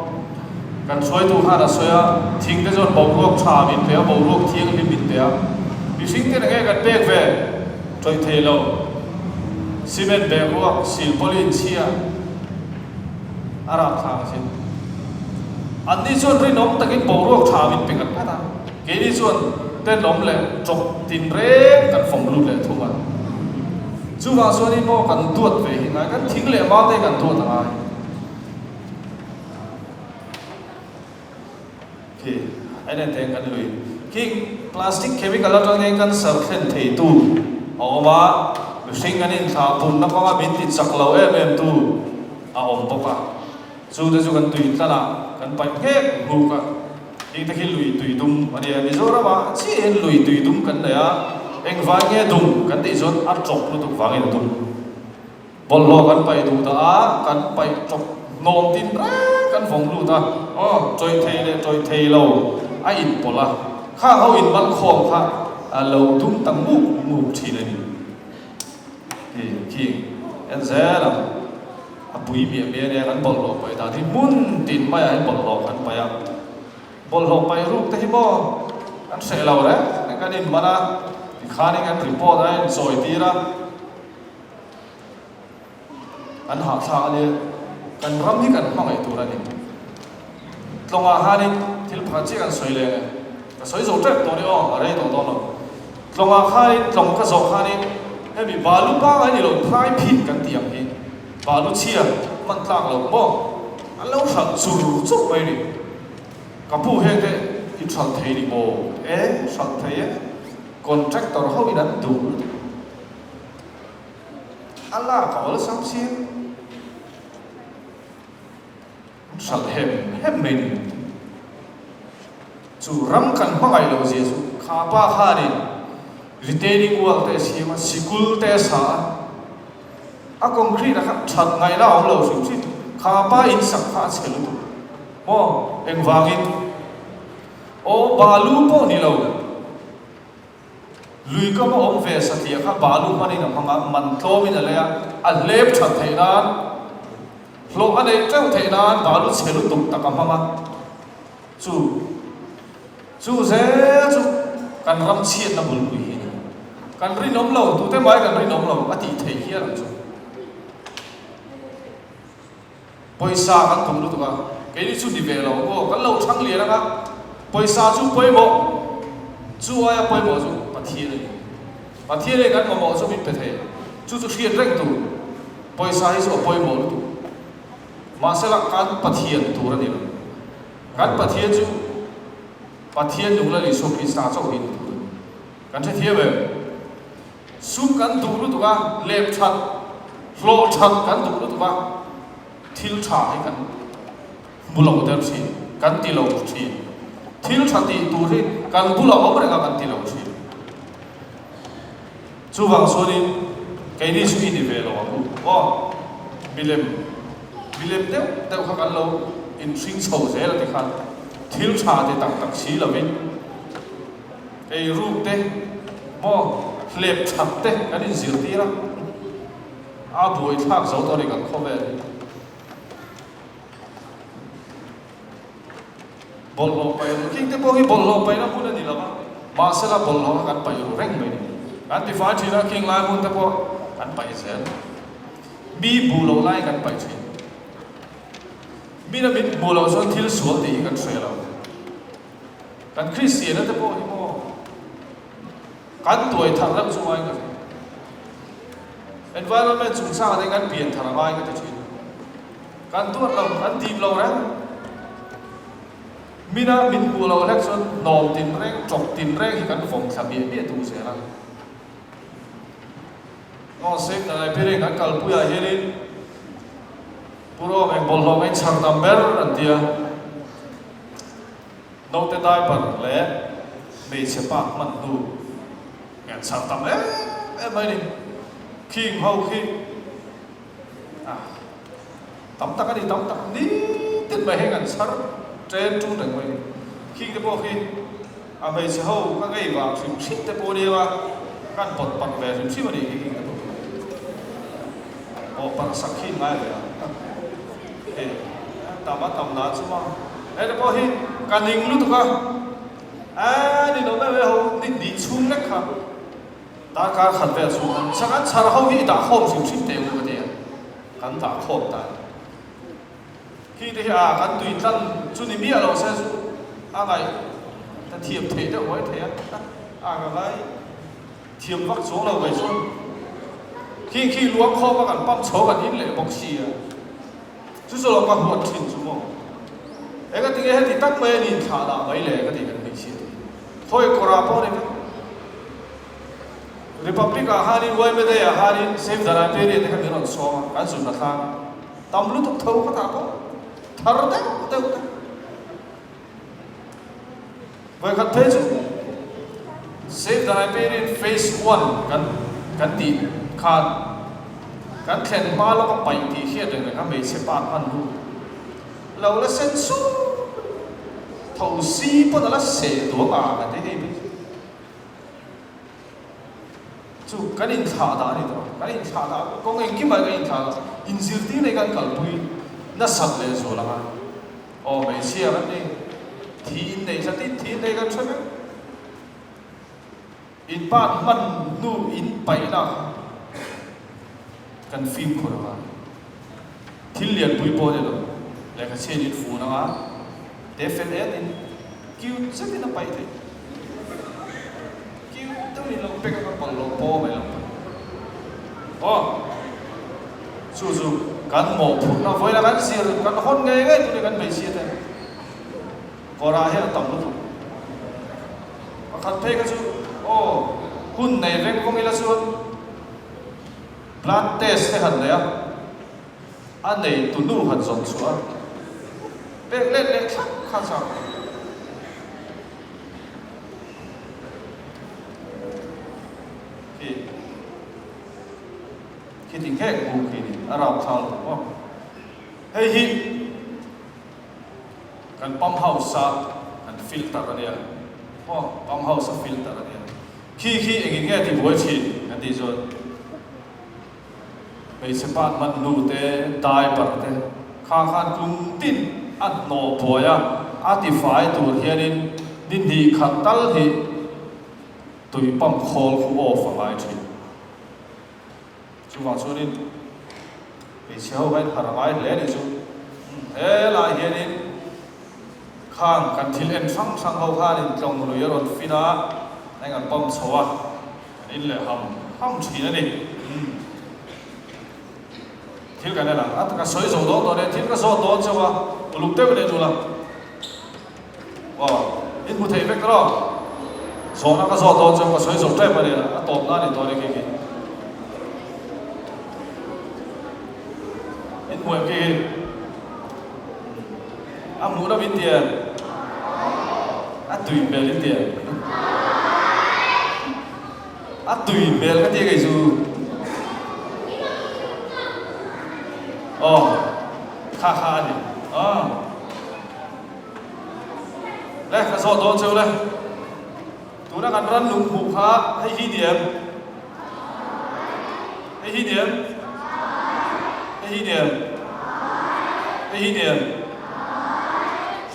Speaker 2: kan hruaitu khan a sawi a, thing te chuan boruak tha min pe a, boruak thianghlim min pe a. Mihring ten enge kan pek ve? Ṭawih thei lo. Cement bag ruak silpawlin chhia a rapthlak asin. Anni chuan rinawm takin boruak ṭha min pe ngat ngat a, keini chuan tenawm leh ṭawk tinreng kan fawm lut leh thung a. Chuvang chuanin maw kan duat ve hi ngai, kan thing leh mau te kan duat a ngai. Khi a nen thei kan lui. Khi plastic chemical atang hian cancer thlen thei tu a awm a, mihring an inthlah punna kawnga min ti chak lo em em tu a awm bawk a. Chu te chu kan tui tlan ah kan paih nghek nghuk a. Heng te khi lui tui dum a nia. Mizoram ah chiah hian lui tui dum kan nei a, engvai nge dum kan tih chuan a tawp lutuk vangin a dum. Bawlhhlawh kan paih duh dah a, kan paih tawp hnawm tin reng kan vawng lut a, aw tawih thei leh tawih thei lo a inpawlh a, khang ho inman khawm kha a lo dum ta nguk nguk thin a ni. Khi khi en zel ang, a pui miah miah ania kan bawlhhlawh paih dan hi hmun tin maiah hian bawlhhlawh kan paih a, bawlhhlawh paih ruk te hi maw kan hreh lo reng reng kan inman a, tikhanin kan report a inchawi tir a. An hahthlak a nia, kan ram hi kan hmangaih tur a ni. Tlawngah khanin thil pakhat chiah kan sawi leh ang e, ka sawi zo tep tawh ni aw, a rei tawh dawn lo. Tlawngah khanin, tlawng ka zawh khanin hemi balu pangai ni lo phai phit kan tih ang hi, balu chhia hman tlak lo maw, an lo hralh chur chur mai ni. Ka pu heng te i hralh thei ni maw? E, hralh thei e, contractor ho in an duh lutuk. A lak a awlsam si an hralh hem hem mai ni. Chu ram kan hmangaih loh zia chu kha pa khanin retaining wall te a siam a, sikul te a sa a, a concrete a kha that ngaihna a awm lo hrim hrim. Kha pa in sak kha a chhe lutuk maw? Engvangin? Aw balu pawh ni lo. Lui kam a awm ve satliah kha balu hmanin a hmang a, man tlawmin a lei a, a hlep that theih nan, hlawh a neih teuh theih nan balu chhe lutuk tak a hmang a. Chu chu zel chu kan ram chhiatna bulpui hi a ni. Kan rinawm lo, tute mai kan rinawm lo a tih theih hial ang chu. Pawisa kan tum lutuk a, keini chu ni ve lo aw, kan lo thang lian ang a, pawisa chu pawimawh, chu aia pawimawh chu Pathian a ni. Pathian hi kan mamawh chu min pe thei, chu chu hriat reng tur, pawisa hi chu a pawimawh lutuk. Mahsela kan Pathian tur a ni lo, kan Pathian chu Pathian nung Lal Isua Krista chauh hi ni tur a ni. Kan hrethiam em? Sum kan duh lutuk a, lep that, hlawh that kan duh lutuk a, thil tha hi kan hmu lo der thin, kan ti lo thin. Thil tha tih tur hi kan bulah awm reng a kan ti lo thin. Chuvang chuanin keini chu i ni ve lo ang u aw, milem, milem deuh deuh kha kan lo inhring chho zel a ti khan thil tha ti tak tak si lovin, Ei ruk te maw hlep that te kan inzirtir a, a buaithlak zo tawh a ni kan khawvel hi. Bawlhhlawh paih ru khing te pawh hi bawlhhlawh paihna hmun a ni lo va, mahsela bawlhhlawh kha kan paih ru reng mai ni. Kan tifai thin a, khing lai hmun te pawh kan paih zel. Mi buh loh lai kan paih thin. Mina min hmuh loh chuan thil sual tih hi kan hre lo. Kan Kristiana te pawh hi maw kan tuai thar reuh chu ngai ka hria. Environment chungchangah te kan pian thar a ngai ka ti thin. Kan duat lo, kan dim lo reng. Mina min hmuh loh hlek chuan hnawm tin reng, tawk tin reng hi kan vawm thla miah miah duh zel a. Aw Save the Library kan kalpuiah hianin Pu Rawng eng bawlhhlawh ngaih chhar tam ber an ti a. Naute diaper leh hmeichhe pa hman hnu ngen chhar tam em em mai ni. Khing ho khi ah tam tak a ni, tam tak nitin mai heng an chhar ṭen ṭun reng mai ni. Khing te pawh khi a hmeichhe ho ka ngei vang hrim hrim te pawh nia a, kan pawt parh ve hrim hrim a ni khi khing te pawh khi. Pawh parh sak khi ngai ve a. Hei tam a tam lah chu maw. Hei te pawh hi ka ning lutuk a, a ni lo meuh e ho ni hnih chhung lek kha. Darkar khat vel chhung an chak an chhar ho hi i dah khawm hrim hrim teh u ka ti a, kan dah khawm ta a ni. Khi te hi a kan tui tlan chu ni miah lo se chu a ngaih ta thiam theih deuh mai thei a, a ka ngai thiam vak chuang lo mai chuan khi khi luang khawm a kan pump chho kan in leh bawk si a, chu chu lo ka huat thin chu maw. Engatinge heti tak mai a ni inthlah dah mai le ka ti kan hmeichhia te hi. Khawi kawrah pawh ni vek. Republic ah khanin yma day ah khanin Save the Liberia te kha min rawn sawm a, kan zun a thlang a. Tam lutuk tho ka tah pawh thar deuh deuh te. Vawikhat phei chu Save the Liberia phase one kan kan tih khan kan thlen hma lawk a paih tih hriat reng reng a hmeichhe pa hman ru lo la sen sur tho si pawn a la seh duang ang a ti hei phei chu. Chu kan inthlah dah a ni tawh. Kan inthlah dah kawng engkim ah kan inthlah dah. Inzirtir nei kan kalpui nasat leh zual anga aw hmeichhia kan ni. Thi in nei tlat in thi in nei kan hre vek. In pan hman hnu in paihna kan fimkhur anga thil lianpui pawh a ni lo. Lehkha chhiat in fun anga te fel et in cute zetin a paih theih. Cute deuhin lo pek anga pawlh lo pawh mai lo paih. Aw chu chu kan mawhphurhna vawiin a kan zir kan hawn ngei ngei tur hi kan hmeichhia te kawrah hian a tam lutuk. Pakhat phei kha chu aw hun nei veng vawng ila chuan blood test te han nei a. A nei tu nu han zawm chhuah a, pek let leh thlap kha chak. Khi khi ti nghek bu khi ni a rap thal tu maw. Hei hi kan pump house a kan filter a nia maw, pump house a filter a nia. Khi khi engin nge ti buai thin kan tih chuan. Hmeichhe pa hman nu te, diaper te kha khan kum tin a hnawh buai a, a tifai tur hianin ni hnih khat tal hi tui pump khawl khu off a ngai thin. Chuvang chuanin hmeichhe ho kha in harh a ngai hle a nih chu. Helai hianin khang kan thil en hrang hrang ho khanin tlawng lui a rawn fin a, eng an pump chho a. Kan in leh ham ham thin a ni. Umm. Thil kan en ang. A ka sawi zo dawn dawn e. Thil ka zawt dawn chauh a. Uluk deuh in en ula. Aw, in hmu thei vek rawh. Zawhna ka zawt dawn chauh ka sawi zo tep a ni. A tawpna a ni tawh a ni khi khi. In hmu em khi khi? A hmuh lo in tia. A tui hmel in tia. A tui hmel ka tia kei chu. Aw kha kha a ni. Aw. Le ka zawh dawn cheu le. Tuna kan ran lung hmuh kha hei hi ni em? Hei hi ni em? Hei hi ni em? Hei hi ni em?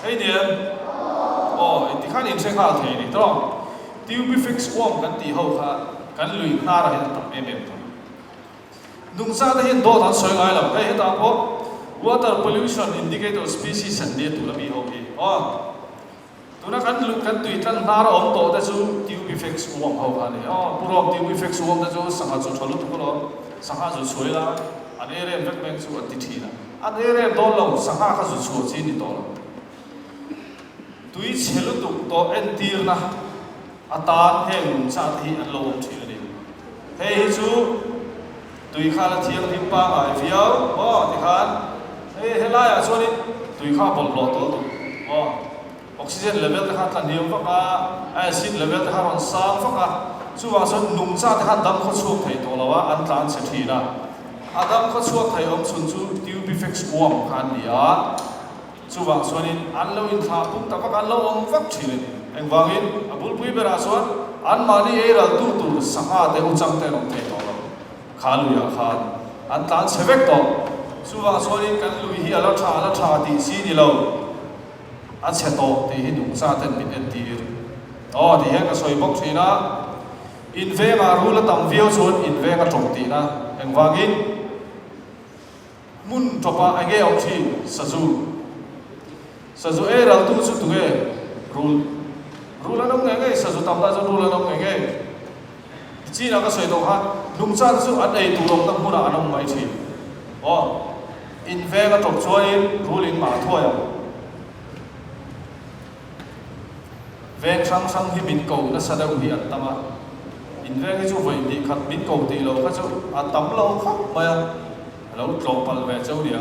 Speaker 2: Hei ni em? Aw, engti khan inhre nghal thei ni tawng. Tubifex worm kan tih ho kha kan lui hnarah hian a tam em em tawh. Nungcha te hian dawt an sawi ngai lo. Hei hetah pawh water pollution indicator species an nia tur a mi ho hi. Aw. Tuna kan lut kan tui tlang hnar a awm tawh te chu Tubifex uam ho kha a ni. Aw, Pu Rawm, Tubifex uam te chu sangha chu tha lutuk alawm. Sangha zu chhuai la, an ei rem vek meng chu an ti thin a. An ei rem dawn lo, sangha kha zu chhuah chi a ni tawh lo. Tui chhe lutuk tawh entirna atan heng nungcha te hi an lo awm thin a ni. Hei hi chu tui kha la thianghlim pangngai viau maw tikhan hei helaiah chuanin tui kha a bawlhhlawh tawh lutuk maw oxygen level te kha a tla hniam vak a, acid level te kha a rawn sang vak a, chuvang chuan nungcha te kha dam khaw chhuak thei tawh lo a, an tlan chhe thin a, a dam khaw chhuak thei awm chhun chu tubifex worm kha an ni a. Chuvang chuanin an lo inthlah pung ta vak, an lo awm vak thin a ni. Engvangin a bulpui berah chuan anmahni ei raltu tur sangha te uchang te an awm thei tawh lo. Kha luiah khan an tlan chhe vek tawh. Chuvang chuanin kan lui hi a la tha, a la tha tih chi ni lo, a chhe tawh tih hi nungcha ten min entir. Aw, ti hian ka sawi bawk thin a. In vengah rul a tam viau chuan in veng a tawp tihna. Engvangin? Hmun tawpah enge awm thin? Sazu. Sazu ei raltu chu tunge? Rul. Rul an awm ngei ngei, sazu tam lai chuan rul an awm ngei ngei. Chinah ka sawi tawh kha, nungcha te chu an ei tur awmna hmunah an awm mai thin. Aw, in veng a tawp chuanin rul in mah thuai ang. Veng hrang hrang hi min ko nasa deuh hi an tam a, in veng hi chu vawi hnih khat min ko tih lo kha chu a tam lo khawp mai a, a lo tlawh palh ve cheu nia.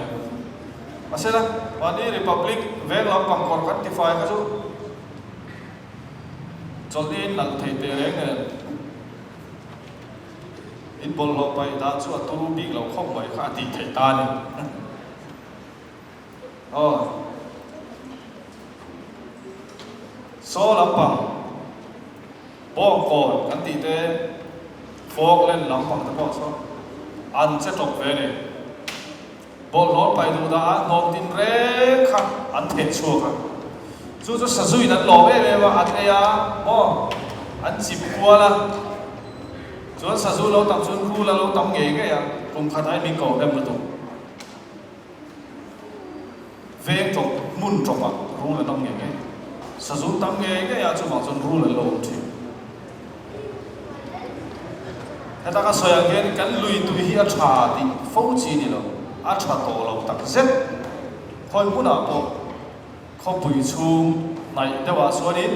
Speaker 2: Mahsela, mahni Republic veng lampang kawr kan tifai kha chu chawlhni in nalh thei teh reng nen in bawlhhlawh paih dan chu a turu bik lo khawp mai kha a tih theih ta a ni. Aw. Saw lampang bawngkawn kan tih te Falkland lampang te pawh saw an che tawp ve a ni. Bawlhhlawh paih duh dah a hnawm tin reng kha an theh chhuak a. Chu chu sazuin an lawm em em a, a tlei a maw an chip kual a. Chuan sazu lo tam chuan rul a lo tam ngei ngei a, kum khat ai min ko hnem lutuk. Veng tawp, hmun tawpah rul an awm ngei ngei. Sazu tam ngei ngei ah chuvang chuan rul an lo awm thin. Heta ka sawi ang hian kan lui tui hi a tha tih fo chi ni lo, a tha tawh lo tak zet. Khawi hmunah pawh khawpui chhung hnaih deuhah chuanin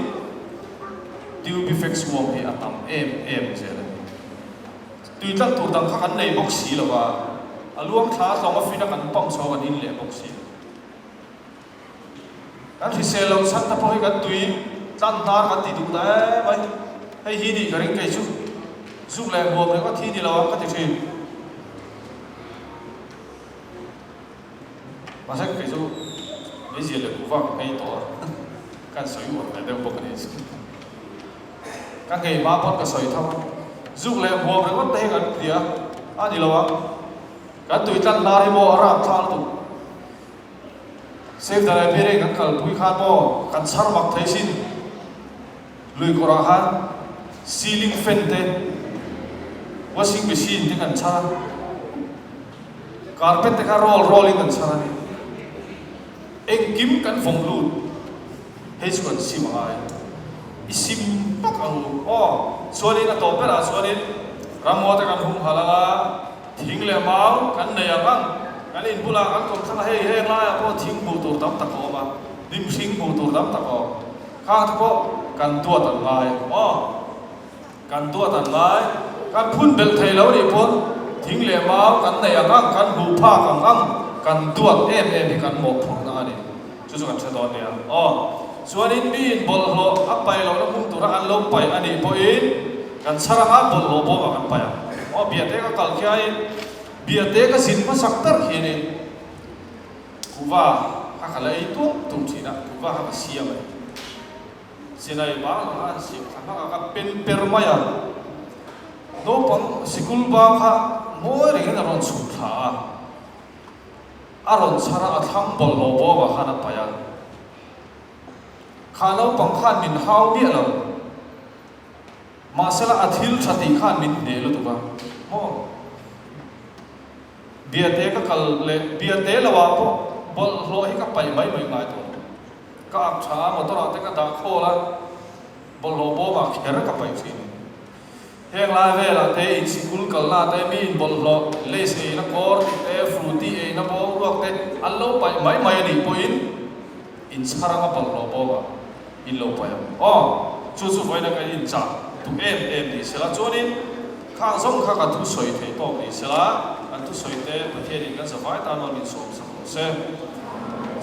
Speaker 2: tubifex worm hi a tam em em zel a ni. Tui tlat tur dang kha kan nei bawk si lo va, a luang thla a tlawng a fin a kan pump chho kan in leh bawk si. Kan hrisel lo chhan te pawh hi kan tui tlan hnar kan ti duh ta em mai. Hei hi nih ka ring kei chu zuk leh huam ringawt hi ni lo ang ka ti thin. Mahse kei chu meizial leh kuhva ka nghei tawh a, ka sawi uar ve deuh bawk a ni chu. Ka nghei hma pawn ka sawi tho a, zuk leh hmuam ringawt te hi kan hria a ni lo ang. Kan tui tlan hnar hi maw a rap thla lutuk. Save the Liberia kan kalpui khan maw kan chhar mak thei sin. Lui kawrah khan ceiling fan te, washing machine te kan chhar a, carpet te kha roll roll in kan chhar a ni. Engkim kan vawm lut, hei chu kan sim a ngai. I sim tak ang u. Aw, chuanin a tawp berah chuanin ramngaw te kan humhalh ang a, thing leh mau kan nei ang ang. Kan inbulah kan kawm thlang a, hei heng laiah pawh thing hmuh tur tam tak a awm a, hnim hring hmuh tur tam tak a awm. Khang te pawh kan duat an ngai aw. Kan duat an ngai. Kan phun belh thei lo nih pawn thing leh mau kan nei ang ang, kan hmuh phak ang ang, kan duat em em hi kan mawhphurhna a ni. Chu chu kan hre dawn nia aw. Chuanin miin bawlhhlawh a paih lohna hmun tura an lo paih a nih pawhin kan chhar anga bawlhhlawh bawmah kan paih ang. Aw biate ka kal khiain biate ka zin hmasak ber khianin Kuhva kha ka la ei tuam tum thin a, kuhva kha ka siam a ni. Chinai bang anga an siam thla hmak a, ka pen per mai a. Naupang sikul bang kha mawi rengin a rawn chhuk thla a, a rawn chhar a, a thlang bawlhhlawh bawmah khan a paih a. Kha naupang khan min hau miah lo. Mahsela a thil tha tih khan min hneh lutuk a, maw? Biate ka kal leh biate lo ah pawh bawlhhlawh hi ka paih mai mai ngai tawh lo. Ka ak tha a, motor ah te ka dah khawl a, bawlhhlawh bawm ah kher ka paih thin. Heng lai vel ah te in sikul kalna ah te mi in bawlhhlawh lace eina kawr tih te, fruity eina bawm ruak te an lo paih mai mai a nih pawhin in chhar anga bawlhhlawh bawm ah in lo paih ang. Aw, chu chu vawiin a kan inchah duh em em ni sela chuanin khang zawng kha kan thusawi theih tawk ni sela, kan thusawi te Pathianin kan zavai tan rawn insawm sak rawh se.